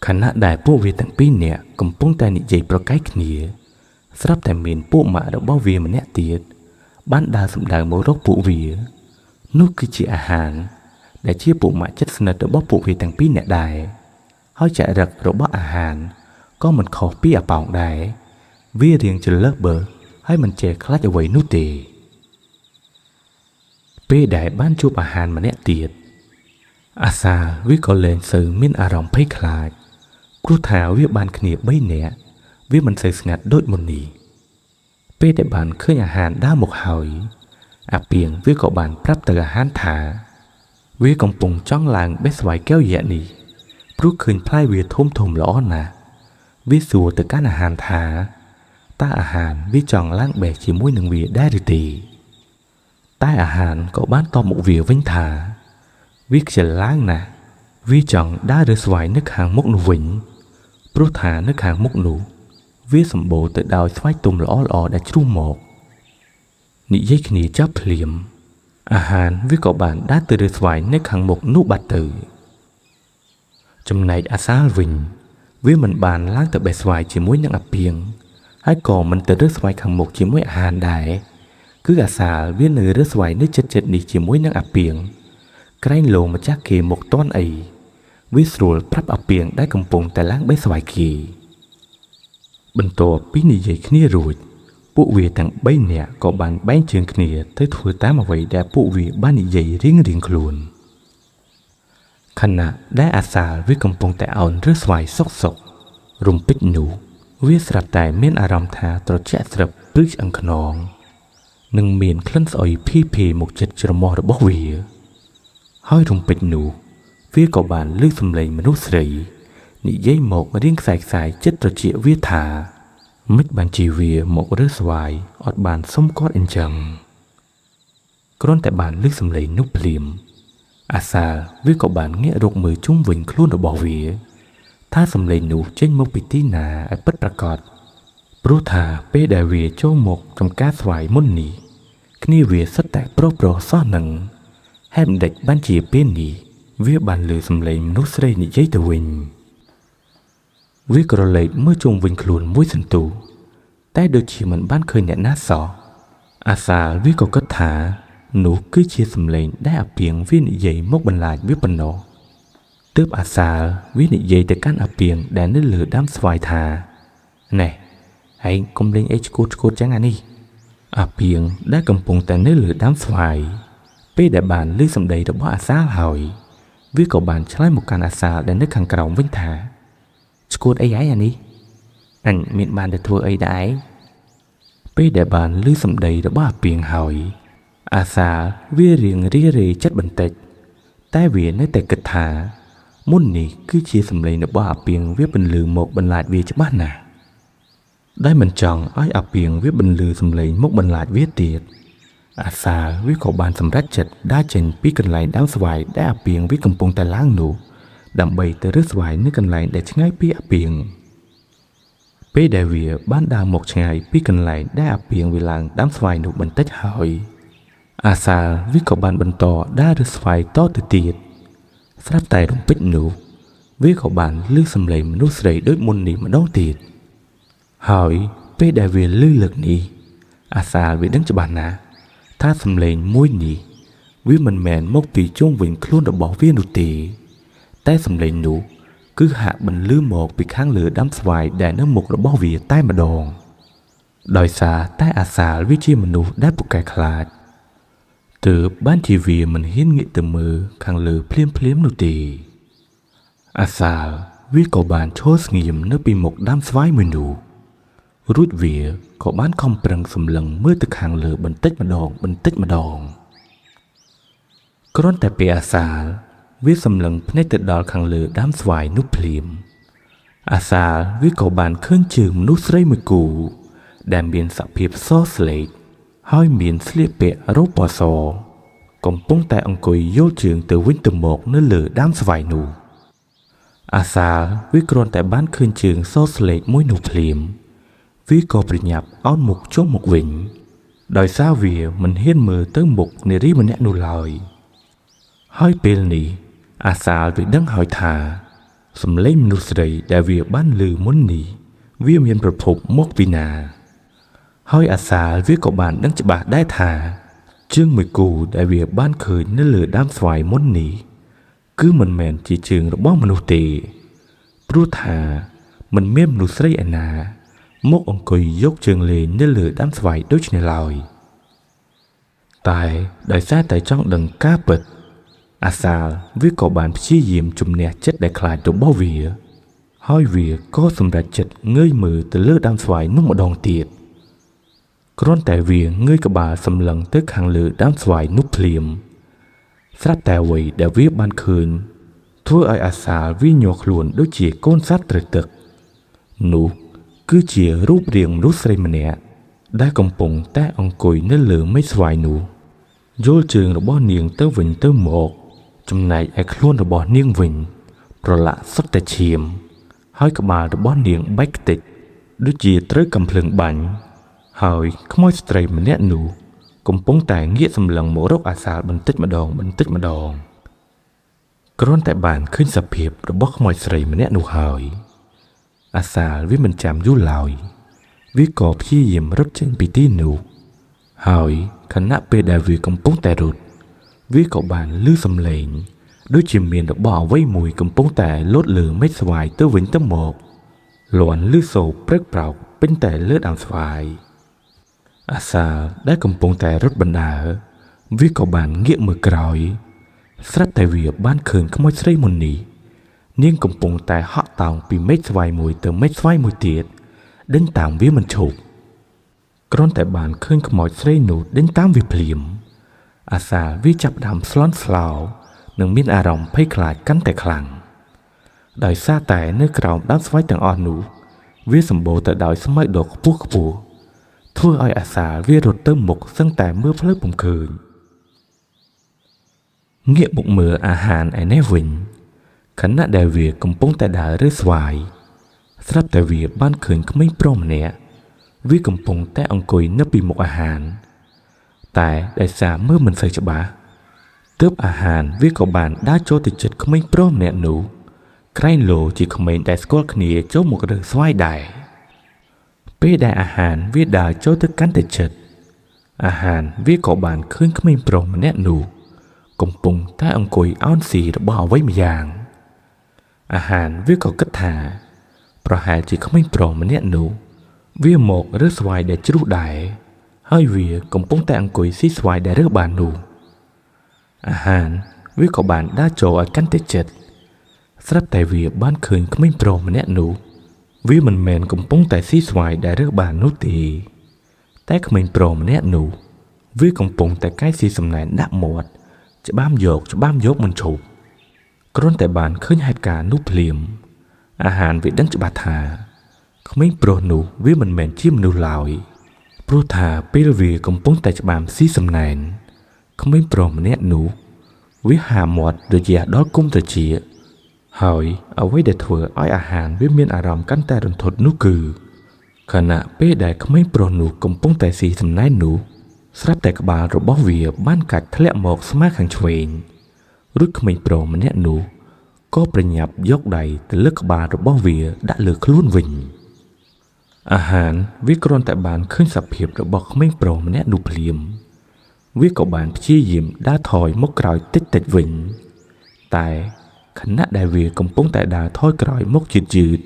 ខណៈដែលពួកវាទាំងពីរនាក់កំពុងតែនិយាយប្រកែកគ្នាស្រាប់តែមានពួកម៉ាក់របស់វាម្នាក់ទៀតបានដើរសម្ដៅមករកពួកវានោះគឺជាអាហារដែលជាពួកម៉ាក់ជិតស្និទ្ធរបស់ពួកវាទាំងពីរនាក់ដែរហើយចរិតរបស់អាហារក៏មិនខុសពីអាប៉ោងដែរវារៀងចលើសបើហើយមិនចេះខ្លាចអ្វីនោះទេពេលដែលបានជួបអាហារម្នាក់ទៀតអាសាវាក៏លែងសូវមានអារម្មណ៍ភ័យខ្លាចព្រោះថាវាបានគ្នា3នាក់វាមិនសូវស្ងាត់ដូចមុននេះពេលដែលបានឃើញអាហារដើរមកហើយអាពីងវាក៏បានប្រាប់ទៅអាហារថាវាកំពុងចង់ឡើងបេះស្វាយកែវយៈនេះព្រោះឃើញផ្លែវាធំធំល្អណាស់វាសួរទៅកាន់អាហារថាតើអាហារវាចង់ឡើងបេះជាមួយនឹងវាដែរឬទេតែអាហារក៏បានតបមកវាវិញថាវាខ្ជិលឡើងណាស់វាចង់ដើររើស្វាយនៅខាងមុខនោះវិញព្រោះថានៅខាងមុខនោះវាសម្បូរទៅដោយស្វាយទុំល្អៗដែលជ្រុះមកនិយាយគ្នាចាប់ភ្លាមអាហារវាក៏បានដើរទៅរើស្វាយនៅខាងមុខនោះបាត់ទៅចំណែកអាសាលវិញវាមិនបានឡើងទៅបេះស្វាយជាមួយនឹងអាពីងហើយក៏មិនទៅរើស្វាយខាងមុខជាមួយអាហារដែរគឺអាសាលវានៅរើស្វាយនៅចិត្តចិត្តនេះជាមួយនឹងអាពីងក្រែងលោម្ចាស់គេមកតន់អីវាស្រួលប្រាប់អាពីងដែលកំពុងតែឡើងបេះស្វាយគេបន្ទាប់ពីនិយាយគ្នារួចពួកវាទាំង3នាក់ក៏បានបែងជើងគ្នាទៅធ្វើតាមអ្វីដែលពួកវាបាននិយាយរៀងៗខ្លួនខណៈដែលអាសាលវាកំពុងតែអោនរើស្វាយសុកសុករំពេចនោះវាស្រាប់តែមានអារម្មណ៍ថាត្រជាក់ស្រឹបព្រឺឆ្អឹងខ្នងនិងមានក្លិនស្អុយភីភីមកចិត្តច្រមុះរបស់វាហើយរំពេចនោះវាក៏បានលើកសំឡេងមនុស្សស្រីនិយាយមករៀងខ្សែខ្សែចិត្តត្រចៀកវាថាមិនបានជាវាមករើស្វាយអត់បានសុំគាត់អញ្ចឹងគ្រាន់តែបានលើកសំឡេងនោះភ្លាមអាសាលវាក៏បានងាករកមើលជុំវិញខ្លួនរបស់វាថាសំឡេងនោះចេញមកពីទីណាឲ្យពិតប្រាកដព្រោះថាពេលដែលវាចូលមកចំការស្វាយមុននេះគ្នាវាសុទ្ធតែប្រុសៗសោះនឹងហេតុម្ដេចបានជាពេលនេះវាបានលើសំឡេងមនុស្សស្រីនិយាយទៅវិញវាក្រឡេកមើលជុំវិញខ្លួនមួយសន្ទុះតែដូចជាមិនបានឃើញអ្នកណាសោះអាសាលវាក៏គិតថានោះគឺជាសំឡេងដែលអាពីងវានិយាយមកបន្លាចវាប៉ុណ្ណោះទើបអាសាលវានិយាយទៅកាន់អាពីងដែលនៅលើដើមស្វាយថាណែឯងកុំលេងអីឆ្កួតឆ្កួតចឹងអានេះអាពីងដែលកំពុងតែនៅលើដើមស្វាយពេលដែលបានឮសម្ដីរបស់អាសាលហើយវាក៏បានឆ្លើយមកកាន់អាសាលដែលនៅខាងក្រោមវិញថាឆ្កួតអីហើយអានេះអញមានបានទៅធ្វើអីដែរពេលដែលបានឮសម្ដីរបស់អាពីងហើយអាសាលវារៀងរារេចិត្តបន្តិចតែវានៅតែគិតថាមុននេះគឺជាសម្លេងរបស់អាពីងវាបន្លឺមកបន្លាចវាច្បាស់ណាស់ដែលមិនចង់ឲ្យអាពីងវាបន្លឺសម្លេងមកបន្លាចវាទៀតអាសាលវាក៏បានសម្រេចចិត្តដើរចេញពីកន្លែងដើមស្វាយដែលអាពីងវាកំពុងតែឡើងនោះដើម្បីទៅរើសស្វាយនៅកន្លែងដែលឆ្ងាយពីអាពីងពេលដែលវាបានដើរមកឆ្ងាយពីកន្លែងដែលអាពីងវាឡើងដើមស្វាយនោះបន្តិចហើយអាសាលវាក៏បានបន្តដើររើសស្វាយតទៅទៀតស្រាប់តែរំពេចនោះវាក៏បានឮសំឡេងមនុស្សស្រីដូចមុននេះម្ដងទៀតហើយពេលដែលវាឮលើកនេះអាសាលវាដឹងច្បាស់ណាស់ថាសំឡេងមួយនេះវាមិនមែនមកពីជុំវិញខ្លួនរបស់វានោះទេតែសំឡេងនោះគឺហាក់បន្លឺមកពីខាងលើដើមស្វាយដែលនៅមុខរបស់វាតែម្ដងដោយសារតែអាសាលវាជាមនុស្សដែលពូកែខ្លាចទើបបានជាវាមិនហ៊ានងាកទៅមើលខាងលើភ្លាមៗនោះទេអាសាលវាក៏បានឈរស្ងៀមនៅពីមុខដើមស្វាយមួយនោះរួចវាក៏បានខំប្រឹងសម្លឹងមើលទៅខាងលើបន្តិចម្ដងបន្តិចម្ដងគ្រាន់តែពេលអាសាលវាសម្លឹងភ្នែកទៅដល់ខាងលើដើមស្វាយនោះភ្លាមអាសាលវាក៏បានឃើញជើងមនុស្សស្រីមួយគូដែលមានសភាពសស្លេកហើយមានស្លៀកពាក់រ៉ូបពណ៌ស កំពុងតែអង្គុយយោលជើងទៅវិញទៅមកនៅលើដើមស្វាយនោះអាសាលវាគ្រាន់តែបានឃើញជើងសស្លេកមួយនោះភ្លាមវាក៏ប្រញាប់អោនមុខចុះមកវិញដោយសារវាមិនហ៊ានមើលទៅមុខនារីម្នាក់នោះឡើយហើយពេលនេះអាសាលវាដឹងហើយថាសំឡេងមនុស្សស្រីដែលវាបានឮមុននេះវាមានប្រភពមកពីណាហើយអាសាលវាក៏បានដឹងច្បាស់ដែរថាជើងមួយគូដែលវាបានឃើញនៅលើដើមស្វាយមុននេះគឺមិនមែនជាជើងរបស់មនុស្សទេព្រោះថាមិនមានមនុស្សស្រីឯណាមកអង្គុយយកជើងលេងនៅលើដើមស្វាយដូចនេះឡើយតែដោយសារតែចង់ដឹងការពិតអាសាលវាក៏បានព្យាយាមជំនះចិត្តដែលខ្លាចរបស់វាហើយវាក៏សម្រេចចិត្តងើយមើលទៅលើដើមស្វាយនោះម្ដងទៀតគ្រាន់តែវាងើយក្បាលសម្លឹងទៅខាងលើដើមស្វាយនោះភ្លាមស្រាប់តែអ្វីដែលវាបានឃើញធ្វើឲ្យអាសាលវាញ័រខ្លួនដូចជាកូនសត្វត្រូវទឹកនោះគឺជារូបរាងមនុស្សស្រីម្នាក់ដែលកំពុងតែអង្គុយនៅលើមែកស្វាយនោះយល់ជើងរបស់នាងទៅវិញទៅមកចំណែកឯខ្លួនរបស់នាងវិញប្រឡាក់សុទ្ធតែឈាមហើយក្បាលរបស់នាងបែកខ្ទេចដូចជាត្រូវកាំភ្លើងបាញ់ហើយក្មួយស្ត្រីម្នាក់នោះកំពុងតែងាកសម្លឹងមករកអាសាលបន្តិចម្ដងបន្តិចម្ដងគ្រាន់តែបានឃើញសភាពរបស់ក្មួយស្រីម្នាក់នោះហើយអាសាលវាមិនចាំយូរឡើយវាក៏ព្យាយាមរត់ចេញពីទីនោះហើយខណៈពេលដែលវាកំពុងតែរត់វាក៏បានឮសំឡេងដូចជាមានរបស់អ្វីមួយកំពុងតែលោតលើមែកស្វាយទៅវិញទៅមកលាន់ឮសូរព្រឹកប្រោកពេញតែលើដើមស្វាយអាសាលដែលកំពុងតែរត់បណ្ដើរវាក៏បានងាកមើលក្រោយស្រាប់តែវាបានឃើញក្មួយស្រីមុននេះនាងកំពុងតែហក់តោងពីមែកស្វាយមួយទៅមែកស្វាយមួយទៀតដេញតាមវាមិនឈប់គ្រាន់តែបានឃើញក្មួយស្រីនោះដេញតាមវាភ្លាមអាសាលវាចាប់ដើមស្លន់ស្លោនិងមានអារម្មណ៍ភ័យខ្លាចកាន់តែខ្លាំងដោយសារតែនៅក្រោមដើមស្វាយទាំងអស់នោះវាសម្បូរទៅដោយស្មៅដ៏ខ្ពស់ខ្ពស់ធ្វើឲ្យអាសាលវារត់ទៅមុខសឹងតែមើលផ្លូវពុំឃើញងាកមកមើលអាហារឯនេះវិញខណៈដែលវាកំពុងតែដើររើស្វាយស្រាប់តែវាបានឃើញក្មេងប្រុសម្នាក់វាកំពុងតែអង្គុយនៅពីមុខអាហារតែដោយសារមើលមិនសូវច្បាស់ទើបអាហារវាក៏បានដើរចូលទៅជិតក្មេងប្រុសម្នាក់នោះក្រែងលោជាក្មេងដែលស្គាល់គ្នាចូលមករើស្វាយដែរពេលដែលអាហារវាដើរចូលទៅកាន់តែជិតអាហារវាក៏បានឃើញក្មេងប្រុសម្នាក់នោះកំពុងតែអង្គុយអោនស៊ីរបស់អ្វីម្យ៉ាងអាហារវាក៏គិតថាប្រហែលជាក្មេងប្រុសម្នាក់នោះវាមករើស្វាយដែលជ្រុះដែរហើយវាកំពុងតែអង្គុយស៊ីស្វាយដែលរើសបាននោះអាហារវាក៏បានដើរចូលឲ្យកាន់តែជិតស្រាប់តែវាបានឃើញក្មេងប្រុសម្នាក់នោះវាមិនមែនកំពុងតែស៊ីស្វាយដែលរើសបាននោះទេតែក្មេងប្រុសម្នាក់នោះវាកំពុងតែកែស៊ីសំណែនដាក់មាត់ច្បាមយកច្បាមយកមិនឈប់គ្រាន់តែបានឃើញហេតុការណ៍នោះភ្លាមអាហារវាដឹងច្បាស់ថាក្មេងប្រុសនោះវាមិនមែនជាមនុស្សឡើយព្រោះថាពេលវាកំពុងតែច្បាមស៊ីសំណែនក្មេងប្រុសម្នាក់នោះវាហាមាត់ដូចជាដល់គុំត្រចៀកហើយអ្វីដែលធ្វើឲ្យអាហារវាមានអារម្មណ៍កាន់តែរន្ធត់នោះគឺខណៈពេលដែលក្មេងប្រុសនោះកំពុងតែស៊ីសំណែននោះស្រាប់តែក្បាលរបស់វាបានកាច់ធ្លាក់មកស្មើខាងឆ្វេងរួចក្មេងប្រុសម្នាក់នោះក៏ប្រញាប់យកដៃទៅលើក្បាលរបស់វាដាក់លើខ្លួនវិញអាហារវាគ្រាន់តែបានឃើញសភាពរបស់ក្មេងប្រុសម្នាក់នោះភ្លាមវាក៏បានព្យាយាមដើរថយមកក្រោយតិចៗវិញតែខណៈដែលវាកំពុងតែដើរថយក្រោយមកយឺតយឺត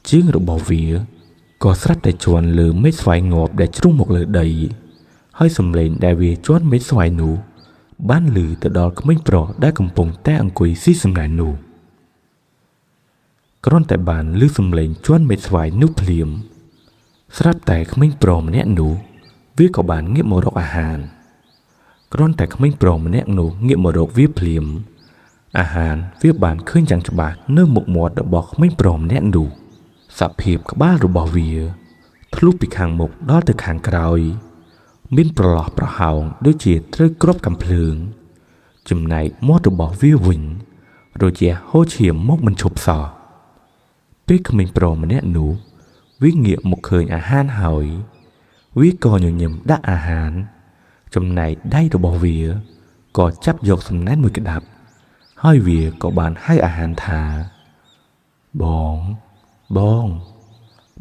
ជើងរបស់វាក៏ស្រាប់តែជាន់លើមែកស្វាយងាប់ដែលជ្រុះមកលើដីហើយសំឡេងដែលវាជាន់មែកស្វាយនោះបានឮទៅដល់ក្មេងប្រុសដែលកំពុងតែអង្គុយស៊ីសំណែននោះគ្រាន់តែបានឮសំឡេងជាន់មែកស្វាយនោះភ្លាមស្រាប់តែក្មេងប្រុសម្នាក់នោះវាក៏បានងាកមករកអាហារគ្រាន់តែក្មេងប្រុសម្នាក់នោះងាកមករកវាភ្លាមអាហារវាបានឃើញយ៉ាងច្បាស់នៅមុខមាត់របស់ក្មេងប្រុសម្នាក់នោះសភាពក្បាលរបស់វាធ្លុះពីខាងមុខដល់ទៅខាងក្រោយ មានប្រឡោះប្រហោងដូចជាត្រូវគ្រាប់កាំភ្លើងចំណែកមាត់របស់វាវិញរយះហូរឈាមមកមិនឈប់សោះពេលក្មេងប្រុសម្នាក់នោះវាងាកមកឃើញអាហារហើយវាក៏ញញឹមដាក់អាហារចំណែកដៃរបស់វាក៏ចាប់យកសំណែនមួយក្តាប់ហើយវាក៏បានហៅអាហារថាបងបង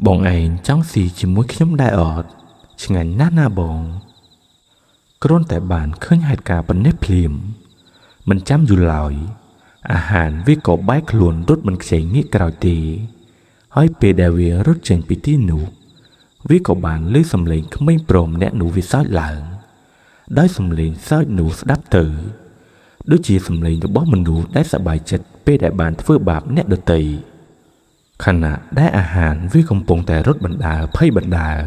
បងឯងចង់ស៊ីជាមួយខ្ញុំដែរអត់ឆ្ងាញ់ណាស់ណាបងគ្រាន់តែបានឃើញហេតុការណ៍ប៉ុណ្ណេះភ្លាមមិនចាំយូរឡើយអាហារវាក៏បែកខ្លួនរត់មិនខ្ចីងាកក្រោយទេហើយពេលដែលវារត់ចេញពីទីនោះវាក៏បានឮសំឡេងក្មេងប្រុសម្នាក់នោះវាសើចឡើងដោយសំឡេងសើចនោះស្ដាប់ទៅដូចជាសំឡេងរបស់មនុស្សដែលសប្បាយចិត្តពេលដែលបានធ្វើបាបអ្នកដទៃខណៈដែលអាហារវាកំពុងតែរត់បណ្ដើរភ័យបណ្ដើរ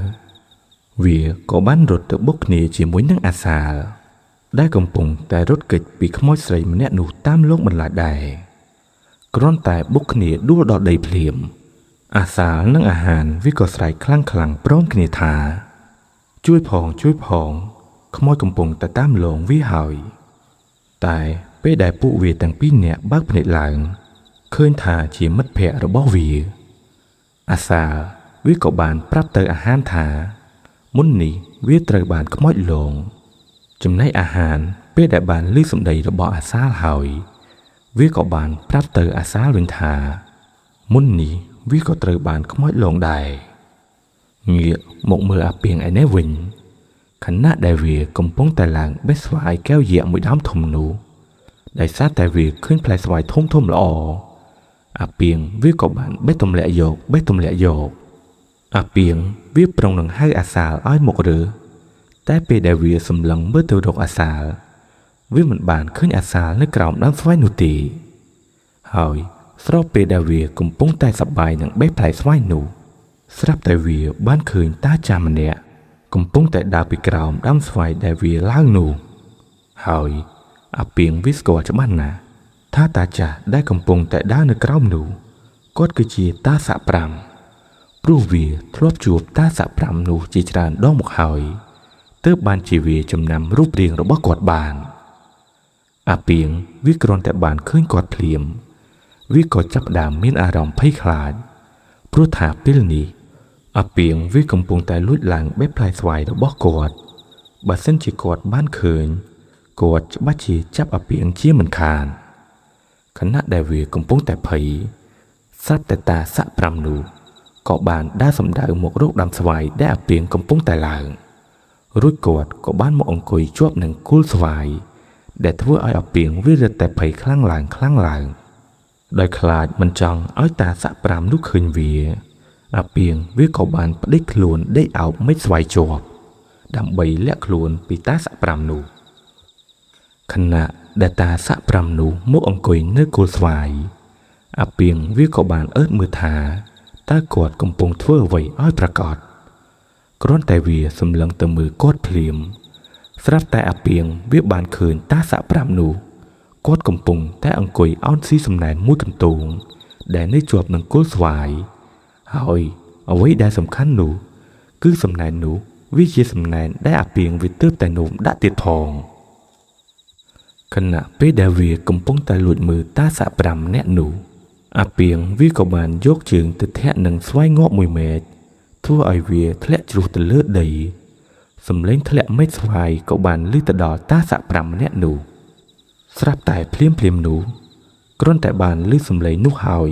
វាក៏បានរត់ទៅបុកគ្នាជាមួយនឹងអាសាលដែលកំពុងតែរត់គេចពីខ្មោចស្រីម្នាក់នោះតាមលោកបន្លាចដែរគ្រាន់តែបុកគ្នាដួលដល់ដីភ្លាមអាសាលនិងអាហារវាក៏ស្រែកខ្លាំងៗព្រមគ្នាថាជួយផងជួយផងខ្មោចកំពុងតែតាមលងវាហើយតែពេលដែលពួកវាទាំងពីរនាក់បើកភ្នែកឡើងឃើញថាជាមិត្តភក្តិរបស់វាអាសាលវាក៏បានប្រាប់ទៅអាហារថាមុននេះវាត្រូវបានខ្មោចលងចំណែកអាហារពេលដែលបានឮសម្ដីរបស់អាសាលហើយវាក៏បានប្រាប់ទៅអាសាលវិញថាមុននេះវាក៏ត្រូវបានខ្មោចលងដែរងាកមកមើលអាពីងឯនេះវិញខណៈដែលវាកំពុងតែឡើងបេះស្វាយកែវយៈមួយដើមធំនោះដោយសារតែវាឃើញផ្លែស្វាយធំធំល្អអាពីងវាក៏បានបេះទម្លាក់យកបេះទម្លាក់យកអាពីងវាប្រុងនឹងហៅអាសាលឲ្យមករើតែពេលដែលវាសម្លឹងមើលទៅរកអាសាលវាមិនបានឃើញអាសាលនៅក្រោមដើមស្វាយនោះទេហើយស្របពេលដែលវាកំពុងតែសប្បាយនឹងបេះផ្លែស្វាយនោះស្រាប់តែវាបានឃើញតាចាស់ម្នាក់កំពុងតែដើរពីក្រោមដើមស្វាយដែលវាឡើងនោះហើយអាពីងវាស្គាល់ច្បាស់ណាស់ថាតាចាស់ដែលកំពុងតែដើរនៅក្រោមនោះគាត់គឺជាតាស័ក5ព្រោះវាធ្លាប់ជួបតាស័ក5នោះជាច្រើនដងមកហើយទើបបានជាវាចំណាំរូបរាងរបស់គាត់បានអាពីងវាគ្រាន់តែបានឃើញគាត់ភ្លាមវាក៏ចាប់ផ្ដើមមានអារម្មណ៍ភ័យខ្លាចព្រោះថាពេលនេះអាពីងវាកំពុងតែលួចឡើងបេះផ្លែស្វាយរបស់គាត់បើសិនជាគាត់បានឃើញគាត់ច្បាស់ជាចាប់អាពីងជាមិនខានខណៈដែលវាកំពុងតែភ័យស្រាប់តែតាស័ក5នោះក៏បានដើរសម្ដៅមករកដើមស្វាយដែលអាពីងកំពុងតែឡើងរួចគាត់ក៏បានមកអង្គុយជាប់នឹងគល់ស្វាយដែលធ្វើឲ្យអាពីងវារឹតតែភ័យខ្លាំងឡើងខ្លាំងឡើងដោយខ្លាចមិនចង់ឲ្យតាស័ក5នោះឃើញវាអាពីងវាក៏បានផ្ដេកខ្លួនដេកអោបមេឃស្វាយជាប់ដើម្បីលាក់ខ្លួនពីតាស័ក5នោះខណៈដែលតាស័ក5នោះមកអង្គុយនៅគល់ស្វាយអាពីងវាក៏បានអើតមើលថាតើគាត់កំពុងធ្វើអ្វីឲ្យប្រាកដគ្រាន់តែវាសម្លឹងទៅមើលគាត់ភ្លាមស្រាប់តែអាពីងវាបានឃើញតាស័ក5នោះគាត់កំពុងតែអង្គុយអោនស៊ីសំណែនមួយកន្ទងដែលនៅជាប់នឹងគល់ស្វាយហើយអ្វីដែលសំខាន់នោះគឺសំណែននោះវាជាសំណែនដែលអាពីងវាទើបតែនោមដាក់ទៀតផងខណៈពេលដែលវាកំពុងតែលួចមើលតាស័ក5ម្នាក់នោះអាពីងវាក៏បានយកជើងទៅធាក់នឹងស្វាយងាប់មួយមែកធ្វើឲ្យវាធ្លាក់ជ្រុះទៅលើដីសំឡេងធ្លាក់មែកស្វាយក៏បានឮទៅដល់តាស័ក5ម្នាក់នោះស្រាប់តែភ្លាមភ្លាមនោះគ្រាន់តែបានឮសំឡេងនោះហើយ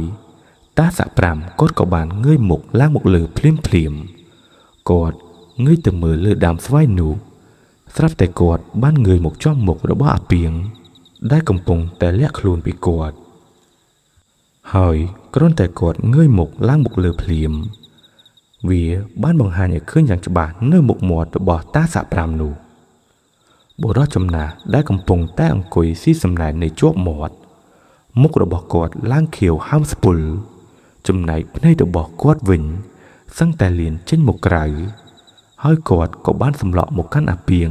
តាស័ក5គាត់ក៏បានងើយមុខឡើងមកលើភ្លាមភ្លាមគាត់ងើយទៅមើលលើដើមស្វាយនោះស្រាប់តែគាត់បានងើយមកចំមុខរបស់អាពីងដែលកំពុងតែលាក់ខ្លួនពីគាត់ហើយគ្រាន់តែគាត់ងើយមុខឡើងមកលើភ្លាមវាបានបង្ហាញឲ្យឃើញយ៉ាងច្បាស់នៅមុខមាត់របស់តាស័ក5នោះបុរសចំណាស់ដែលកំពុងតែអង្គុយស៊ីសំណែននៅជាប់មាត់មុខរបស់គាត់ឡើងខៀវហើមស្ពុលចំណែកភ្នែករបស់គាត់វិញសឹងតែលៀនចេញមកក្រៅហើយគាត់ក៏បានសម្លក់មកកាន់អាពីង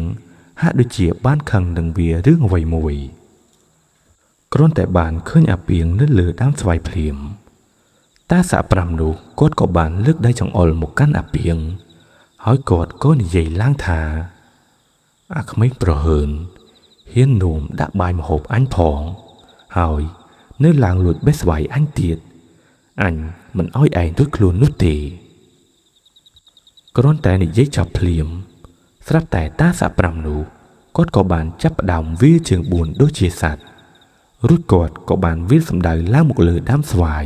ហាក់ដូចជាបានខឹងនឹងវារឿងអ្វីមួយគ្រាន់តែបានឃើញអាពីងនៅលើដើមស្វាយភ្លាមតាស័ក5នោះគាត់ក៏បានលើកដៃចង្អុលមកកាន់អាពីងហើយគាត់ក៏និយាយឡើងថា អាក្មេងប្រហើនហ៊ាននោមដាក់បាយម្ហូបអញផងហើយនៅឡើងលួចបេះស្វាយអញទៀតអញមិនអោយឯងរួចខ្លួននោះទេគ្រាន់តែនិយាយចាប់ភ្លាមស្រាប់តែតាសាក់5នោះគាត់ក៏បានចាប់ផ្ដើមវាជើង4ដូចជាសត្វរួចគាត់ក៏បានវាសម្ដៅឡើងមកលើដើមស្វាយ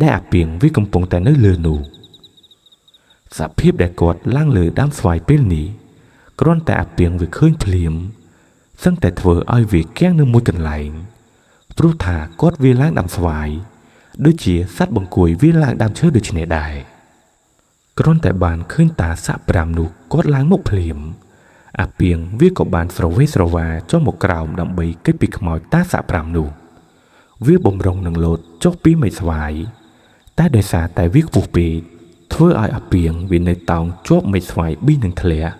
ដែលអាពីងវាកំពុងតែនៅលើនោះសភាពដែលគាត់ឡើងលើដើមស្វាយពេលនេះគ្រាន់តែអាពីងវាឃើញភ្លាមសឹងតែធ្វើឲ្យវាគាំងនៅមួយកន្លែងព្រោះថាគាត់វាឡើងដើមស្វាយដូចជាសត្វបង្គួយវាឡើងដើមឈើដូចនេះដែរគ្រាន់តែបានឃើញតាសាក់5នោះគាត់ឡើងមកភ្លាមអាពីងវាក៏បានស្រវេស្រវាចុះមកក្រោមដើម្បីគេចពីខ្មោចតាសាក់5នោះវាបំរុងនឹងលោតចុះពីមែកស្វាយតែដោយសារតែវាខ្ពស់ពេកធ្វើឲ្យអាពីងវានៅតោងជាប់មែកស្វាយប៊ីនឹងធ្លាក់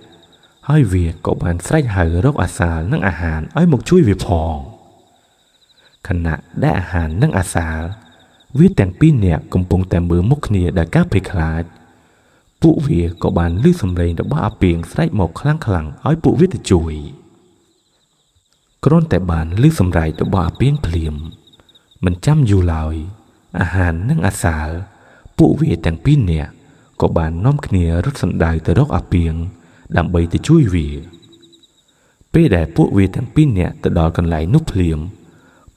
ហើយវាក៏បានស្រែកហៅរកអាសាលនិងអាហារឲ្យមកជួយវាផងខណៈដែលអាហារនិងអាសាលវាទាំងពីរនាក់កំពុងតែមើលមុខគ្នាដោយការភ័យខ្លាចពួកវាក៏បានឮសំឡេងរបស់អាពីងស្រែកមកខ្លាំងៗឲ្យពួកវាទៅជួយគ្រាន់តែបានឮសម្រែករបស់អាពីងភ្លាមមិនចាំយូរឡើយអាហារនិងអាសាលពួកវាទាំងពីរនាក់ក៏បាននាំគ្នារត់សម្ដៅទៅរកអាពីងដើម្បីទៅជួយវាពេលដែលពួកវាទាំងពីរនាក់ទៅដល់កន្លែងនោះភ្លាម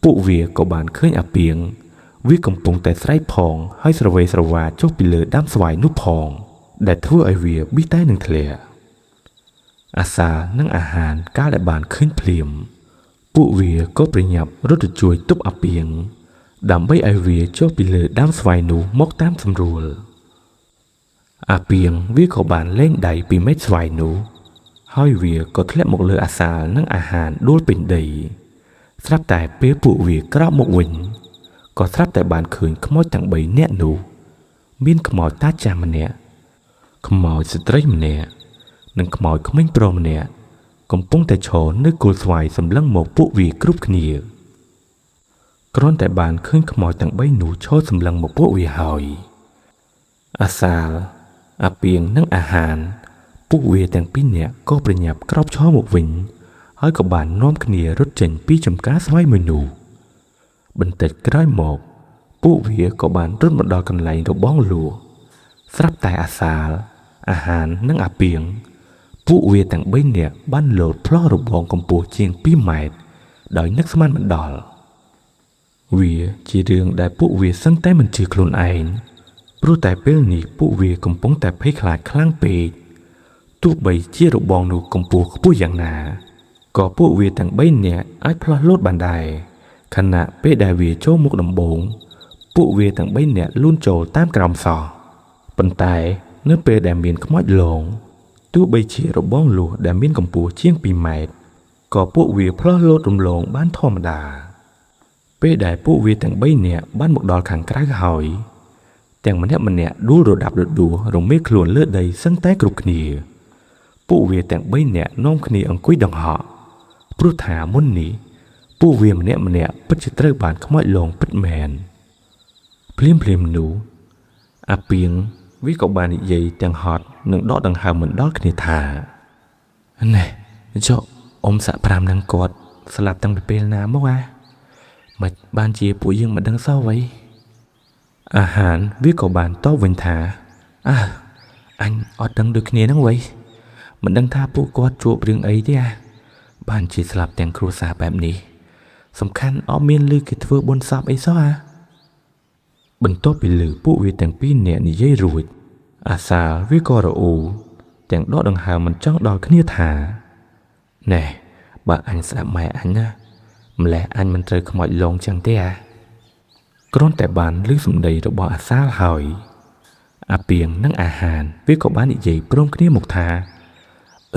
ពួកវាក៏បានឃើញអាពីងវាកំពុងតែស្រែកផងហើយស្រវេស្រវាចុះពីលើដើមស្វាយនោះផងដែលធ្វើឲ្យវាប៊ីតែនឹងធ្លាក់អាសានិងអាហារកាលដែលបានឃើញភ្លាមពួកវាក៏ប្រញាប់រត់ទៅជួយទប់អាពីងដើម្បីឲ្យវាចុះពីលើដើមស្វាយនោះមកតាមសម្រួលអាពីងវាក៏បានលែងដៃពីមែកស្វាយនោះហើយវាក៏ធ្លាក់មកលើអាសាលនិងអាហារដួលពេញដីស្រាប់តែពេលពួកវាក្រោកមកវិញក៏ស្រាប់តែបានឃើញខ្មោចទាំង3នាក់នោះមានខ្មោចតាចាស់ម្នាក់ខ្មោចស្ត្រីម្នាក់និងខ្មោចក្មេងប្រុសម្នាក់កំពុងតែឈរនៅគល់ស្វាយសម្លឹងមកពួកវាគ្រប់គ្នាគ្រាន់តែបានឃើញខ្មោចទាំង3នោះឈរសម្លឹងមកពួកវាហើយអាសាលអាពីងនិងអាហារពួកវាទាំងពីរនាក់ក៏ប្រញាប់ក្រោកឈរមកវិញហើយក៏បាននាំគ្នារត់ចេញពីចំការស្វាយមួយនោះបន្តិចក្រោយមកពួកវាក៏បានរត់មកដល់កន្លែងរបងលួស្រាប់តែអាសាលអាហារនិងអាពីងពួកវាទាំង3នាក់បានលោតផ្លោះរបងកម្ពស់ជាង2ម៉ែត្រដោយនឹកស្មានមិនដល់វាជារឿងដែលពួកវាសឹងតែមិនជឿខ្លួនឯងព្រោះតែពេលនេះពួកវាកំពុងតែភ័យខ្លាចខ្លាំងពេកទោះបីជារបងនោះកម្ពស់ខ្ពស់យ៉ាងណាក៏ពួកវាទាំង3នាក់អាចផ្លាស់លោតបានដែរខណៈពេលដែលវាចូលមកដំបូងពួកវាទាំង3នាក់លូនចូលតាមក្រោមសោះប៉ុន្តែនៅពេលដែលមានខ្មោចលងទោះបីជារបងលួសដែលមានកម្ពស់ជាង2ម៉ែត្រក៏ពួកវាផ្លាស់លោតរំលងបានធម្មតាពេលដែលពួកវាទាំង3នាក់បានមកដល់ខាងក្រៅហើយទាំងម្នាក់ម្នាក់ដួលរដាប់រដួសរមៀលខ្លួនលើដីសឹងតែគ្រប់គ្នាពួកវាទាំង3នាក់នាំគ្នាអង្គុយដង្ហក់ព្រោះថាមុននេះពួកវាម្នាក់ម្នាក់ពិតជាត្រូវបានខ្មោចលងពិតមែនភ្លាមភ្លាមនោះអាពីងវាក៏បាននិយាយទាំងហត់និងដកដង្ហើមមិនដល់គ្នាថាណែចុះអ៊ំសាក់5នឹងគាត់ស្លាប់តាំងពីពេលណាមកអាមិនបានជាពួកយើងមិនដឹងសោះអ្វីអាហារវាក៏បានតបវិញថាអើអញអត់ដឹងដូចគ្នាហ្នឹងវ៉ៃមិនដឹងថាពួកគាត់ជួបរឿងអីទេអាបានជាស្លាប់ទាំងគ្រួសារបែបនេះសំខាន់អត់មានលឺគេធ្វើបុណ្យសពអីសោះអាបន្ទាប់ពីលឺពួកវាទាំងពីរនាក់និយាយរួចអាសាលវាក៏រអ៊ូទាំងដកដង្ហើមមិនចង់ដល់គ្នាថាណែបើអញស្ដាប់ម៉ែអញណាម្លេះអញមិនត្រូវខ្មោចលងចឹងទេអាគ្រាន់តែបានឮសម្ដីរបស់អាសាលហើយអាពីងនិងអាហានវាក៏បាននិយាយព្រមគ្នាមកថា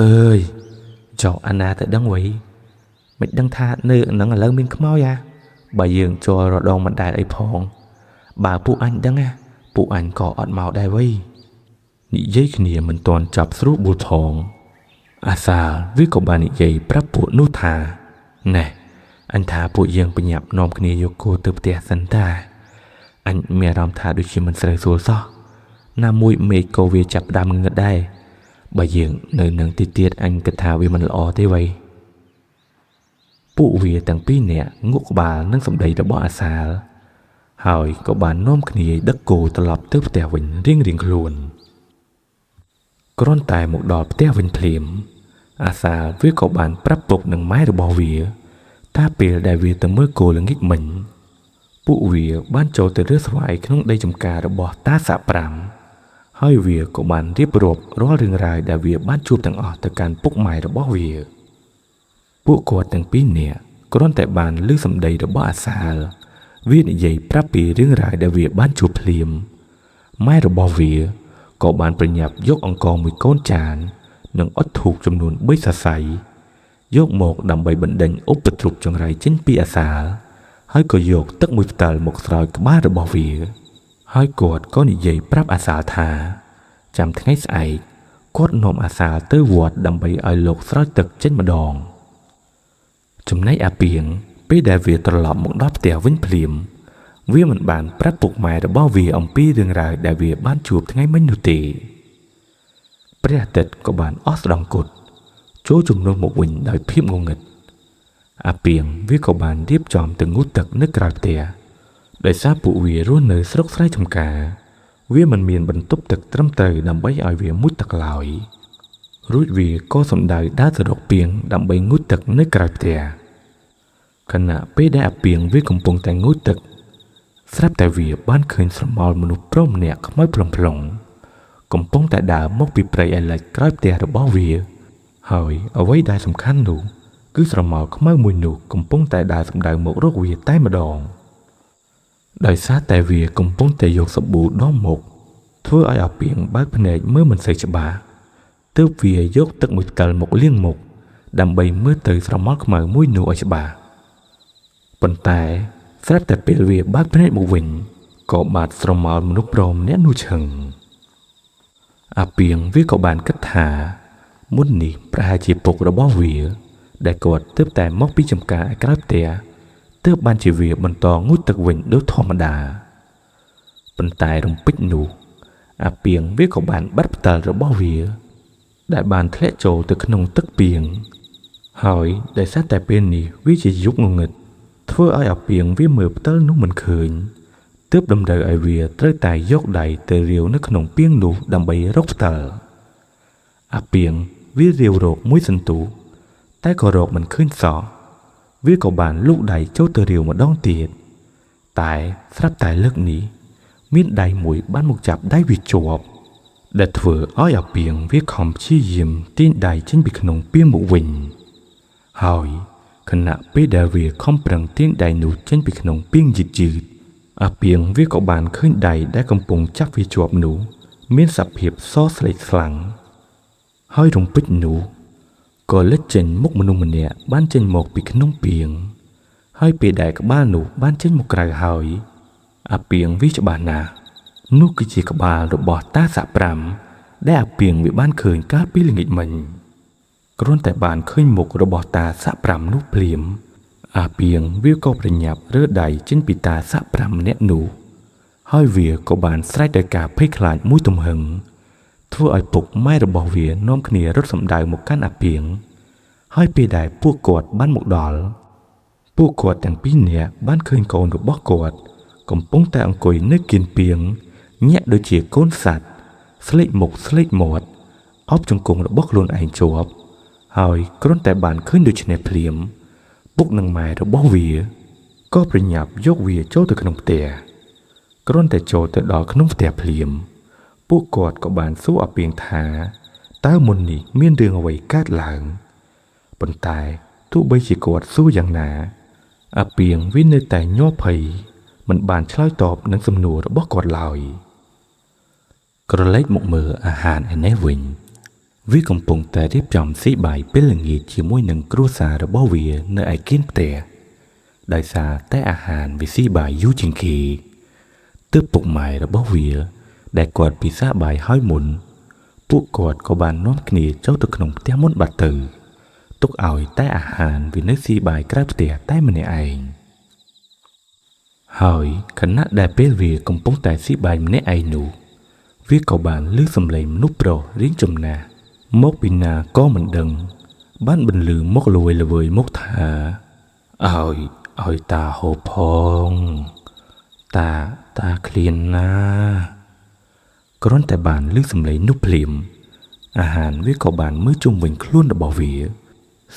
អើយចុះអាណាទៅដឹងវ៉ីមិនដឹងថានៅនឹងឥឡូវមានខ្មោចអាបើយើងចូលរដងមិនដែលអីផងបើពួកអញដឹងណាពួកអញក៏អត់មកដែរវ៉ីនិយាយគ្នាមិនទាន់ចាប់ស្រួលបួលផងអាសាលវាក៏បាននិយាយប្រាប់ពួកនោះថាណែអញថាពួកយើងប្រញាប់នាំគ្នាយកគោទៅផ្ទះសិនតាអញមានអារម្មណ៍ថាដូចជាមិនស្រួលសោះណាមួយមេឃក៏វាចាប់ដើមងងឹតដែរ បើយើងនៅនឹងទីទៀតអញគិតថាវាមិនល្អទេវ៉ៃពួកវាទាំងពីរនាក់ងក់ក្បាលនឹងសម្ដីរបស់អាសាលហើយក៏បាននាំគ្នាដឹកគោត្រឡប់ទៅផ្ទះវិញរៀងៗខ្លួនគ្រាន់តែមកដល់ផ្ទះវិញភ្លាមអាសាលវាក៏បានប្រាប់ពុកនិងម៉ែរបស់វាថាពេលដែលវាទៅមើលគោល្ងាចមិញពួកវាបានចូលទៅរើសស្វាយក្នុងដីចំការរបស់តាសាក់5ហើយវាក៏បានរៀបរាប់រាល់រឿងរ៉ាវដែលវាបានជួបទាំងអស់ទៅកាន់ពុកម៉ែរបស់វាពួកគាត់ទាំងពីរនាក់គ្រាន់តែបានឮសម្ដីរបស់អាសាលវានិយាយប្រាប់ពីរឿងរ៉ាវដែលវាបានជួបភ្លាមម៉ែរបស់វាក៏បានប្រញាប់យកអង្ករមួយកូនចាននិងអុជធូបចំនួន3សរសៃយកមកដើម្បីបណ្ដេញឧបទ្រពចង្រៃចេញពីអាសាលហើយក៏យកទឹកមួយផ្តិលមកស្រោចក្បាលរបស់វាហើយគាត់ក៏និយាយប្រាប់អាសាលថាចាំថ្ងៃស្អែកគាត់នាំអាសាលទៅវត្តដើម្បីឲ្យលោកស្រោចទឹកចេញម្ដងចំណែកអាពីងពេលដែលវាត្រឡប់មកដល់ផ្ទះវិញភ្លាមវាមិនបានប្រាប់ពុកម៉ែរបស់វាអំពីរឿងរ៉ាវដែលវាបានជួបថ្ងៃមិញនោះទេព្រះអាទិត្យក៏បានអស់ស្ដង់គត់ចូលជំនួសមកវិញដោយភាពងងឹតអាពីងវាក៏បានរៀបចំទៅងូតទឹកនៅក្រៅផ្ទះដោយសារពួកវារស់នៅស្រុកស្រែចម្ការវាមិនមានបន្ទប់ទឹកត្រឹមត្រូវដើម្បីឲ្យវាមុជទឹកឡើយរួចវាក៏សម្ដៅដើរទៅរកពីងដើម្បីងូតទឹកនៅក្រៅផ្ទះខណៈពេលដែលអាពីងវាកំពុងតែងូតទឹកស្រាប់តែវាបានឃើញស្រមោលមនុស្សប្រុសម្នាក់ខ្មៅប្លុងៗកំពុងតែដើរមកពីព្រៃឯលិចក្រោយផ្ទះរបស់វាហើយអ្វីដែលសំខាន់នោះគឺស្រមោលខ្មៅមួយនោះកំពុងតែដើរសម្ដៅមករកវាតែម្ដងដោយសារតែវាកំពុងតែយកសាប៊ូដុំមុខធ្វើឲ្យអាពីងបើកភ្នែកមើលមិនសូវច្បាស់ទើបវាយកទឹកមួយផ្តិលមកលាងមុខដើម្បីមើលទៅស្រមោលខ្មៅមួយនោះឲ្យច្បាស់ប៉ុន្តែស្រាប់តែពេលវាបើកភ្នែកមកវិញក៏បាត់ស្រមោលមនុស្សប្រុសម្នាក់នោះឈឹងអាពីងវាក៏បានគិតថាមុននេះប្រហែលជាពុករបស់វាដែលគាត់ទើបតែមកពីចំការឯក្រៅផ្ទះទើបបានជាវាបន្តងូតទឹកវិញដូចធម្មតាប៉ុន្តែរំពេចនោះអាពីងវាក៏បានបាត់ផ្តិលរបស់វាដែលបានធ្លាក់ចូលទៅក្នុងទឹកពីងហើយដោយសារតែពេលនេះវាជាយប់ងងឹតធ្វើឲ្យអាពីងវាមើលផ្តិលនោះមិនឃើញទើបតម្រូវឲ្យវាត្រូវតែយកដៃទៅរាវនៅក្នុងពីងនោះដើម្បីរកផ្តិលអាពីងវារាវរកមួយសន្ទុះតែក៏រកមិនឃើញសោះវាក៏បានលូកដៃចូលទៅរាវម្ដងទៀតតែស្រាប់តែលើកនេះមានដៃមួយបានមកចាប់ដៃវាជាប់ដែលធ្វើឲ្យអាពីងវាខំព្យាយាមទាញដៃចេញពីក្នុងពីងមកវិញហើយខណៈពេលដែលវាខំប្រឹងទាញដៃនោះចេញពីក្នុងពីងយឺតៗអាពីងវាក៏បានឃើញដៃដែលកំពុងចាប់វាជាប់នោះមានសភាពសស្លេកស្លាំងហើយរំពេចនោះក៏លេចចេញមុខមនុស្សម្នាក់បានចេញមកពីក្នុងពីងហើយពេលដែលក្បាលនោះបានចេញមកក្រៅហើយអាពីងវាច្បាស់ណាស់នោះគឺជាក្បាលរបស់តាសាក់5ដែលអាពីងវាបានឃើញកាលពីល្ងាចមិញគ្រាន់តែបានឃើញមុខរបស់តាសាក់5នោះភ្លាមអាពីងវាក៏ប្រញាប់រើដៃចេញពីតាសាក់5ម្នាក់នោះហើយវាក៏បានស្រែកដោយការភ័យខ្លាចមួយទំហឹងធ្វើឲ្យពុកម៉ែរបស់វានាំគ្នារត់សម្ដៅមកកាន់អាពីងហើយពេលដែលពួកគាត់បានមកដល់ពួកគាត់ទាំងពីរនាក់បានឃើញកូនរបស់គាត់កំពុងតែអង្គុយនៅគៀនពីងញាក់ដូចជាកូនសត្វស្លេកមុខស្លេកមាត់អោបជង្គង់របស់ខ្លួនឯងជាប់ហើយគ្រាន់តែបានឃើញដូច្នេះភ្លាមពុកនិងម៉ែរបស់វាក៏ប្រញាប់យកវាចូលទៅក្នុងផ្ទះគ្រាន់តែចូលទៅដល់ក្នុងផ្ទះភ្លាមពួកគាត់ក៏បានសួរអាពីងថាតើមុននេះមានរឿងអ្វីកើតឡើងប៉ុន្តែទោះបីជាគាត់សួរយ៉ាងណាអាពីងវានៅតែញ័រភ័យមិនបានឆ្លើយតបនឹងសំណួររបស់គាត់ឡើយក្រឡេកមកមើលអាហារឯនេះវិញវាកំពុងតែរៀបចំស៊ីបាយពេលល្ងាចជាមួយនឹងគ្រួសាររបស់វានៅឯគៀនផ្ទះដោយសារតែអាហារវាស៊ីបាយយូរជាងគេទើបពុកម៉ែរបស់វាដែលគាត់ពិសាបាយហើយមុនពួកគាត់ក៏បាននាំគ្នាចូលទៅក្នុងផ្ទះមុនបាត់ទៅទុកឲ្យតែអាហារវានៅស៊ីបាយក្រៅផ្ទះតែម្នាក់ឯងហើយខណៈដែលពេលវាកំពុងតែស៊ីបាយម្នាក់ឯងនោះវាក៏បានឮសំឡេងមនុស្សប្រុសរៀងចំណាស់ មកពីណាក៏មិនដឹង បានបន្លឺមកល្វើយល្វើយមកថាឲ្យឲ្យតាហូបផងតាតាឃ្លានណាគ្រាន់តែបានឮសំឡេងនោះភ្លាមអាហារវាក៏បានមើលជុំវិញខ្លួនរបស់វា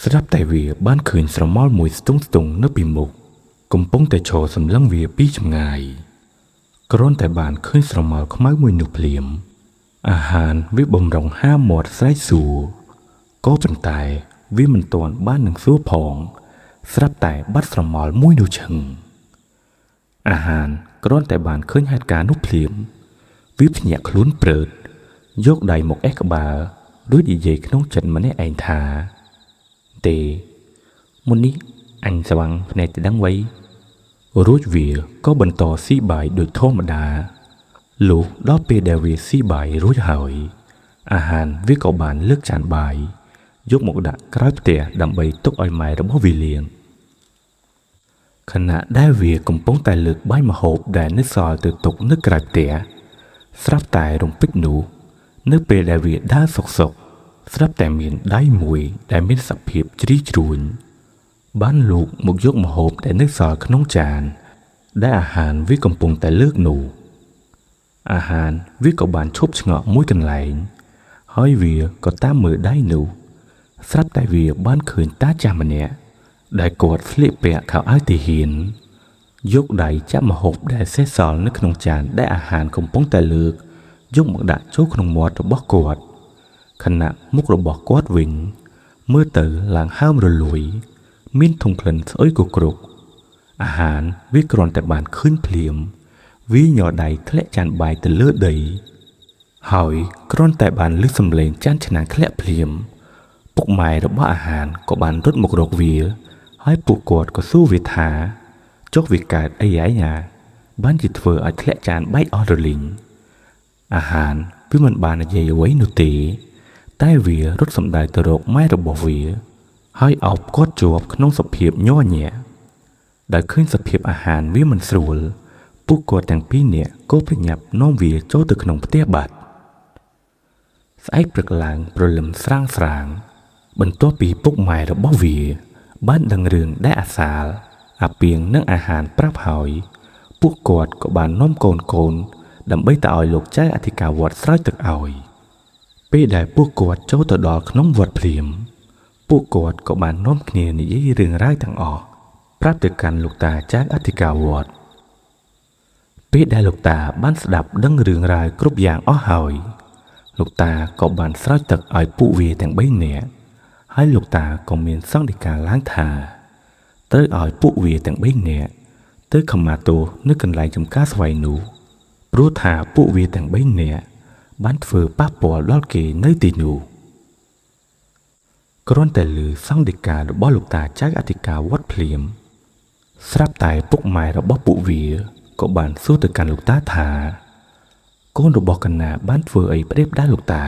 ស្រាប់តែវាបានឃើញស្រមោលមួយស្ទង់ស្ទង់នៅពីមុខកំពុងតែឈរសម្លឹងវាពីចម្ងាយគ្រាន់តែបានឃើញស្រមោលខ្មៅមួយនោះភ្លាមអាហារវាបំរុងហាមាត់ស្រែកសួរក៏ប៉ុន្តែវាមិនទាន់បាននឹងសួរផងស្រាប់តែបាត់ស្រមោលមួយនោះឈឹងអាហារគ្រាន់តែបានឃើញហេតុការណ៍នោះភ្លាមវាភ្ញាក់ខ្លួនព្រឺតយកដៃមកអេះក្បាលរួចនិយាយក្នុងចិត្តម្នាក់ឯងថាទេមុននេះអញស្វាំងភ្នែកទៅដឹងវៃរួចវាក៏បន្តស៊ីបាយដូចធម្មតាលុះដល់ពេលដែលវាស៊ីបាយរួចហើយអាហារវាក៏បានលើកចានបាយយកមកដាក់ក្រោយផ្ទះដើម្បីទុកឲ្យម៉ែរបស់វាលាងខណៈដែលវាកំពុងតែលើកបាយម្ហូបដែលនៅសល់ទៅទុកនៅក្រៅផ្ទះស្រាប់តែរំពេចនោះនៅពេលដែលវាដើរសុកសុកស្រាប់តែមានដៃមួយដែលមានសភាពជ្រីជ្រួញបានលូកមកយកម្ហូបដែលនៅសល់ក្នុងចានដែលអាហារវាកំពុងតែលើកនោះអាហារវាក៏បានឈប់ឆ្ងក់មួយកន្លែងហើយវាក៏តាមមើលដៃនោះស្រាប់តែវាបានឃើញតាចាស់ម្នាក់ដែលគាត់ស្លៀកពាក់ខោអាវទាហានយកដៃចាប់ម្ហូបដែលសេសសល់នៅក្នុងចានដែលអាហារកំពុងតែលើកយកមកដាក់ចូលក្នុងមាត់របស់គាត់ខណៈមុខរបស់គាត់វិញមើលទៅឡើងហើមរលួយមានធុងក្លិនស្អុយគគ្រកអាហារវាគ្រាន់តែបានឃើញភ្លាមវាញ័រដៃធ្លាក់ចានបាយទៅលើដីហើយគ្រាន់តែបានឮសំឡេងចានឆ្នាំងធ្លាក់ភ្លាមពុកម៉ែរបស់អាហារក៏បានរត់មករកវាហើយពួកគាត់ក៏សួរវាថាចុះវាកើតអីឯងណាបានជាធ្វើឲ្យធ្លាក់ចានបែកអស់រលីងអាហារវាមិនបាននិយាយអ្វីនោះទេតែវារត់សម្ដៅទៅរកម៉ែរបស់វាហើយអោបគាត់ជាប់ក្នុងសភាពញ័រញាក់ដែលឃើញសភាពអាហារវាមិនស្រួលពួកគាត់ទាំងពីរនាក់ក៏ប្រញាប់នាំវាចូលទៅក្នុងផ្ទះបាត់ស្អែកព្រឹកឡើងព្រលឹមស្រាងស្រាងបន្ទាប់ពីពុកម៉ែរបស់វាបានដឹងរឿងដែលអាសាលអាពីងនិងអាហារប្រាប់ហើយពួកគាត់ក៏បាននាំកូនកូនដើម្បីទៅឲ្យលោកចៅអធិការវត្តស្រោចទឹកឲ្យពេលដែលពួកគាត់ចូលទៅដល់ក្នុងវត្តភ្លាមពួកគាត់ក៏បាននាំគ្នានិយាយរឿងរ៉ាវទាំងអស់ប្រាប់ទៅកាន់លោកតាចៅអធិការវត្តពេលដែលលោកតាបានស្ដាប់ដឹងរឿងរ៉ាវគ្រប់យ៉ាងអស់ហើយលោកតាក៏បានស្រោចទឹកឲ្យពួកវាទាំងបីនាក់ហើយលោកតាក៏មានសង្ឃដីកាឡើងថាត្រូវឲ្យពួកវាទាំងបីនាក់ទៅខមាទោសនៅកន្លែងចំការស្វ័យនោះព្រោះថាពួកវាទាំងបីនាក់បានធ្វើប៉ះពាល់ដល់គេនៅទីនោះគ្រាន់តែឮសង្ឃដីការបស់លោកតាចៅអធិការវត្តភ្លាមស្រាប់តែពុកម៉ែរបស់ពួកវាក៏បានសួរទៅកាន់លោកតាថាកូនរបស់កណ្ណាបានធ្វើអីប្រៀបដែរលោកតា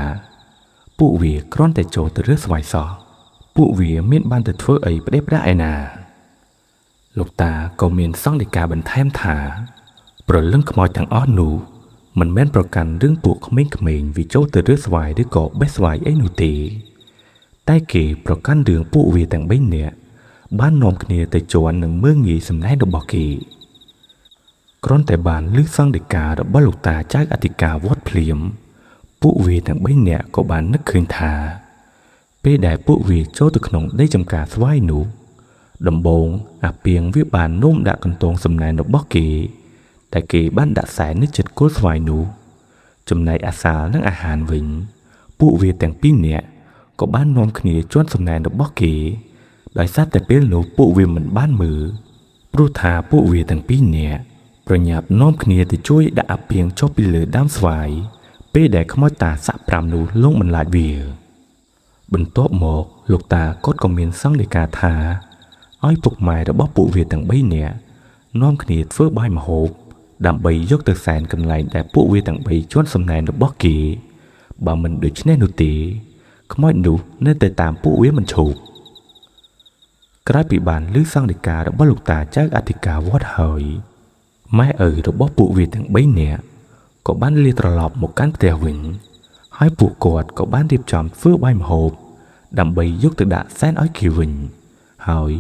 ពួកវាគ្រាន់តែចូលទៅរើសស្វ័យសោះពួកវាមានបានទៅធ្វើអីប្រៀបដែរឯណាលោកតាក៏មានសង្ឃដីកាបន្ថែមថាព្រលឹងខ្មោចទាំងអស់នោះមិនមែនប្រកាន់រឿងពួកក្មេងៗវាចូលទៅរើសស្វាយឬក៏បេះស្វាយអីនោះទេតែគេប្រកាន់រឿងពួកវាទាំងបីនាក់បាននាំគ្នាទៅជន់នឹងមើងងាយសំណែនរបស់គេគ្រាន់តែបានឮសង្ឃដីការបស់លោកតាចៅអធិការវត្តភ្លាមពួកវាទាំងបីនាក់ក៏បាននឹកឃើញថាពេលដែលពួកវាចូលទៅក្នុងដីចំការស្វាយនោះដំបូងអាពីងវាបាននោមដាក់កន្ទងសំណែនរបស់គេតែគេបានដាក់សែននៅជិតគល់ស្វាយនោះចំណែកអាសាលនិងអាហារវិញពួកវាទាំងពីរនាក់ក៏បាននាំគ្នាជន់សំណែនរបស់គេដោយសារតែពេលនោះពួកវាមិនបានមើលព្រោះថាពួកវាទាំងពីរនាក់ប្រញាប់នាំគ្នាទៅជួយដាក់អាពីងចុះពីលើដើមស្វាយពេលដែលខ្មោចតាសាក់ប្រាំនោះលងបន្លាចវាបន្ទាប់មកលោកតាគាត់ក៏មានសង្ឃដីកាថាឲ្យពុកម៉ែរបស់ពួកវាទាំងបីនាក់នាំគ្នាធ្វើបាយម្ហូបដើម្បីយកទៅសែនកន្លែងដែលពួកវាទាំងបីជន់សំណែនរបស់គេបើមិនដូច្នេះនោះទេខ្មោចនោះនៅតែតាមពួកវាមិនឈប់ក្រោយពីបានឮសង្ឃដីការបស់លោកតាចៅអធិការវត្តហើយម៉ែឪរបស់ពួកវាទាំងបីនាក់ក៏បានលាត្រឡប់មកកាន់ផ្ទះវិញ ហើយពួកគាត់ក៏បានរៀបចំធ្វើបាយម្ហូបដើម្បីយកទៅដាក់សែនឲ្យគេវិញហើយ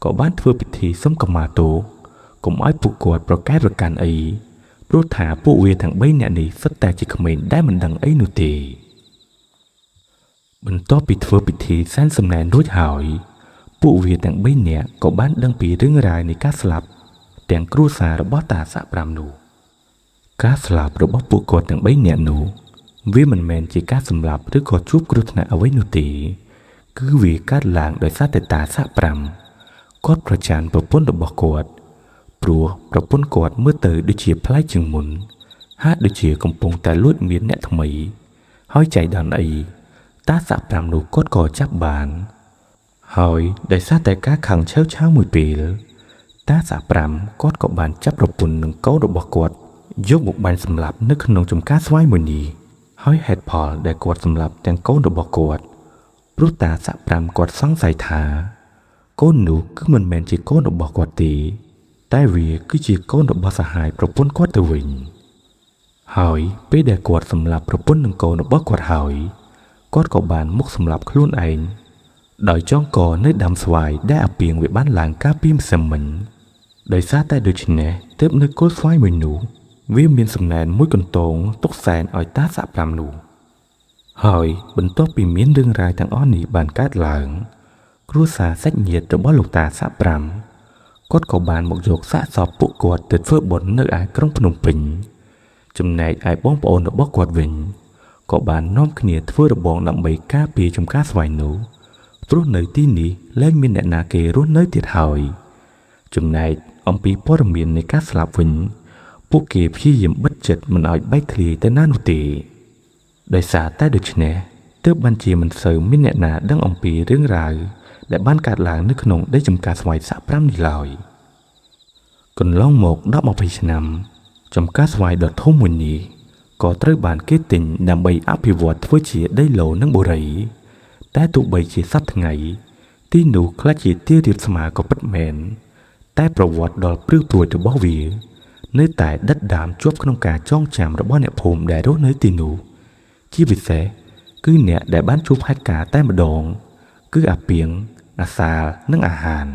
ក៏បានធ្វើពិធីសុំកម្មាទោសកុំឲ្យពួកគាត់ប្រកែកប្រកាន់អីព្រោះថាពួកវាទាំង3នាក់នេះសុទ្ធតែជាក្មេងដែលមិនដឹងអីនោះទេបន្ទាប់ពីធ្វើពិធីសែនសំណែនរួចហើយពួកវាទាំង3នាក់ក៏បានដឹងពីរឿងរ៉ាវនៃការស្លាប់ទាំងគ្រួសាររបស់តាស័ក5នោះការស្លាប់របស់ពួកគាត់ទាំង3នាក់នោះវាមិនមែនជាការសម្លាប់ឬក៏ជួបគ្រោះថ្នាក់អ្វីនោះទេគឺវាកើតឡើងដោយសារតែតាស័ក5គាត់ប្រច័ណ្ឌប្រពន្ធរបស់គាត់ព្រោះប្រពន្ធគាត់មើលទៅដូចជាប្លែកជាងមុនហាក់ដូចជាកំពុងតែលួចមានអ្នកថ្មីហើយចៃដន្យអីតាស័ក5នោះគាត់ក៏ចាប់បានហើយដោយសារតែការខឹងឆេវឆាវមួយពេលតាស័ក5គាត់ក៏បានចាប់ប្រពន្ធនិងកូនរបស់គាត់យកមកបាញ់សម្លាប់នៅក្នុងចំការស្វាយមួយនេះហើយហេតុផលដែលគាត់សម្លាប់ទាំងកូនរបស់គាត់ព្រោះតាស័ក5គាត់សង្ស័យថាកូននោះគឺមិនមែនជាកូនរបស់គាត់ទេតែវាគឺជាកូនរបស់សហាយប្រពន្ធគាត់ទៅវិញហើយពេលដែលគាត់សម្លាប់ប្រពន្ធនិងកូនរបស់គាត់ហើយគាត់ក៏បានមកសម្លាប់ខ្លួនឯងដោយចងកនៅដើមស្វាយដែលអាពីងវាបានឡើងកាលពីម្សិលមិញដោយសារតែដូច្នេះទើបនៅគល់ស្វាយមួយនោះវាមានសំណែនមួយកន្ទងទុកសែនឲ្យតាស័ក5នោះហើយបន្ទាប់ពីមានរឿងរ៉ាវទាំងអស់នេះបានកើតឡើងគ្រួសារសាច់ញាតិរបស់លោកតាស័ក5គាត់ក៏បានមកយកសាកសពពួកគាត់ទៅធ្វើបុណ្យនៅឯក្រុងភ្នំពេញចំណែកឯបងប្អូនរបស់គាត់វិញក៏បាននាំគ្នាធ្វើរបងដើម្បីការពារចំការស្វាយនោះព្រោះនៅទីនេះលែងមានអ្នកណាគេរស់នៅទៀតហើយចំណែកអំពីព័ត៌មាននៃការស្លាប់វិញពួកគេព្យាយាមបិទចិត្តមិនឲ្យបែកធ្លាយទៅណានោះទេដោយសារតែដូច្នេះទើបបានជាមិនសូវមានអ្នកណាដឹងអំពីរឿងរ៉ាវដែលបានកើតឡើងនៅក្នុងដីចំការស្វាយស័ក5នេះឡើយកន្លងមក10-20ឆ្នាំចំការស្វាយដ៏ធំមួយនេះក៏ត្រូវបានគេទិញដើម្បីអភិវឌ្ឍធ្វើជាដីឡូនិងបុរីតែទោះបីជាសប្តាហ៍ថ្ងៃទីនោះខ្លះជាទីរាបស្មើក៏ពិតមែនតែប្រវត្តិដ៏ព្រឺព្រួចរបស់វានៅតែដិតដាមជាប់ក្នុងការចងចាំរបស់អ្នកភូមិដែលរស់នៅទីនោះជាពិសេសគឺអ្នកដែលបានជួបហេតុការណ៍តែម្ដងគឺអាពីងអាសាលនិងអាហាន។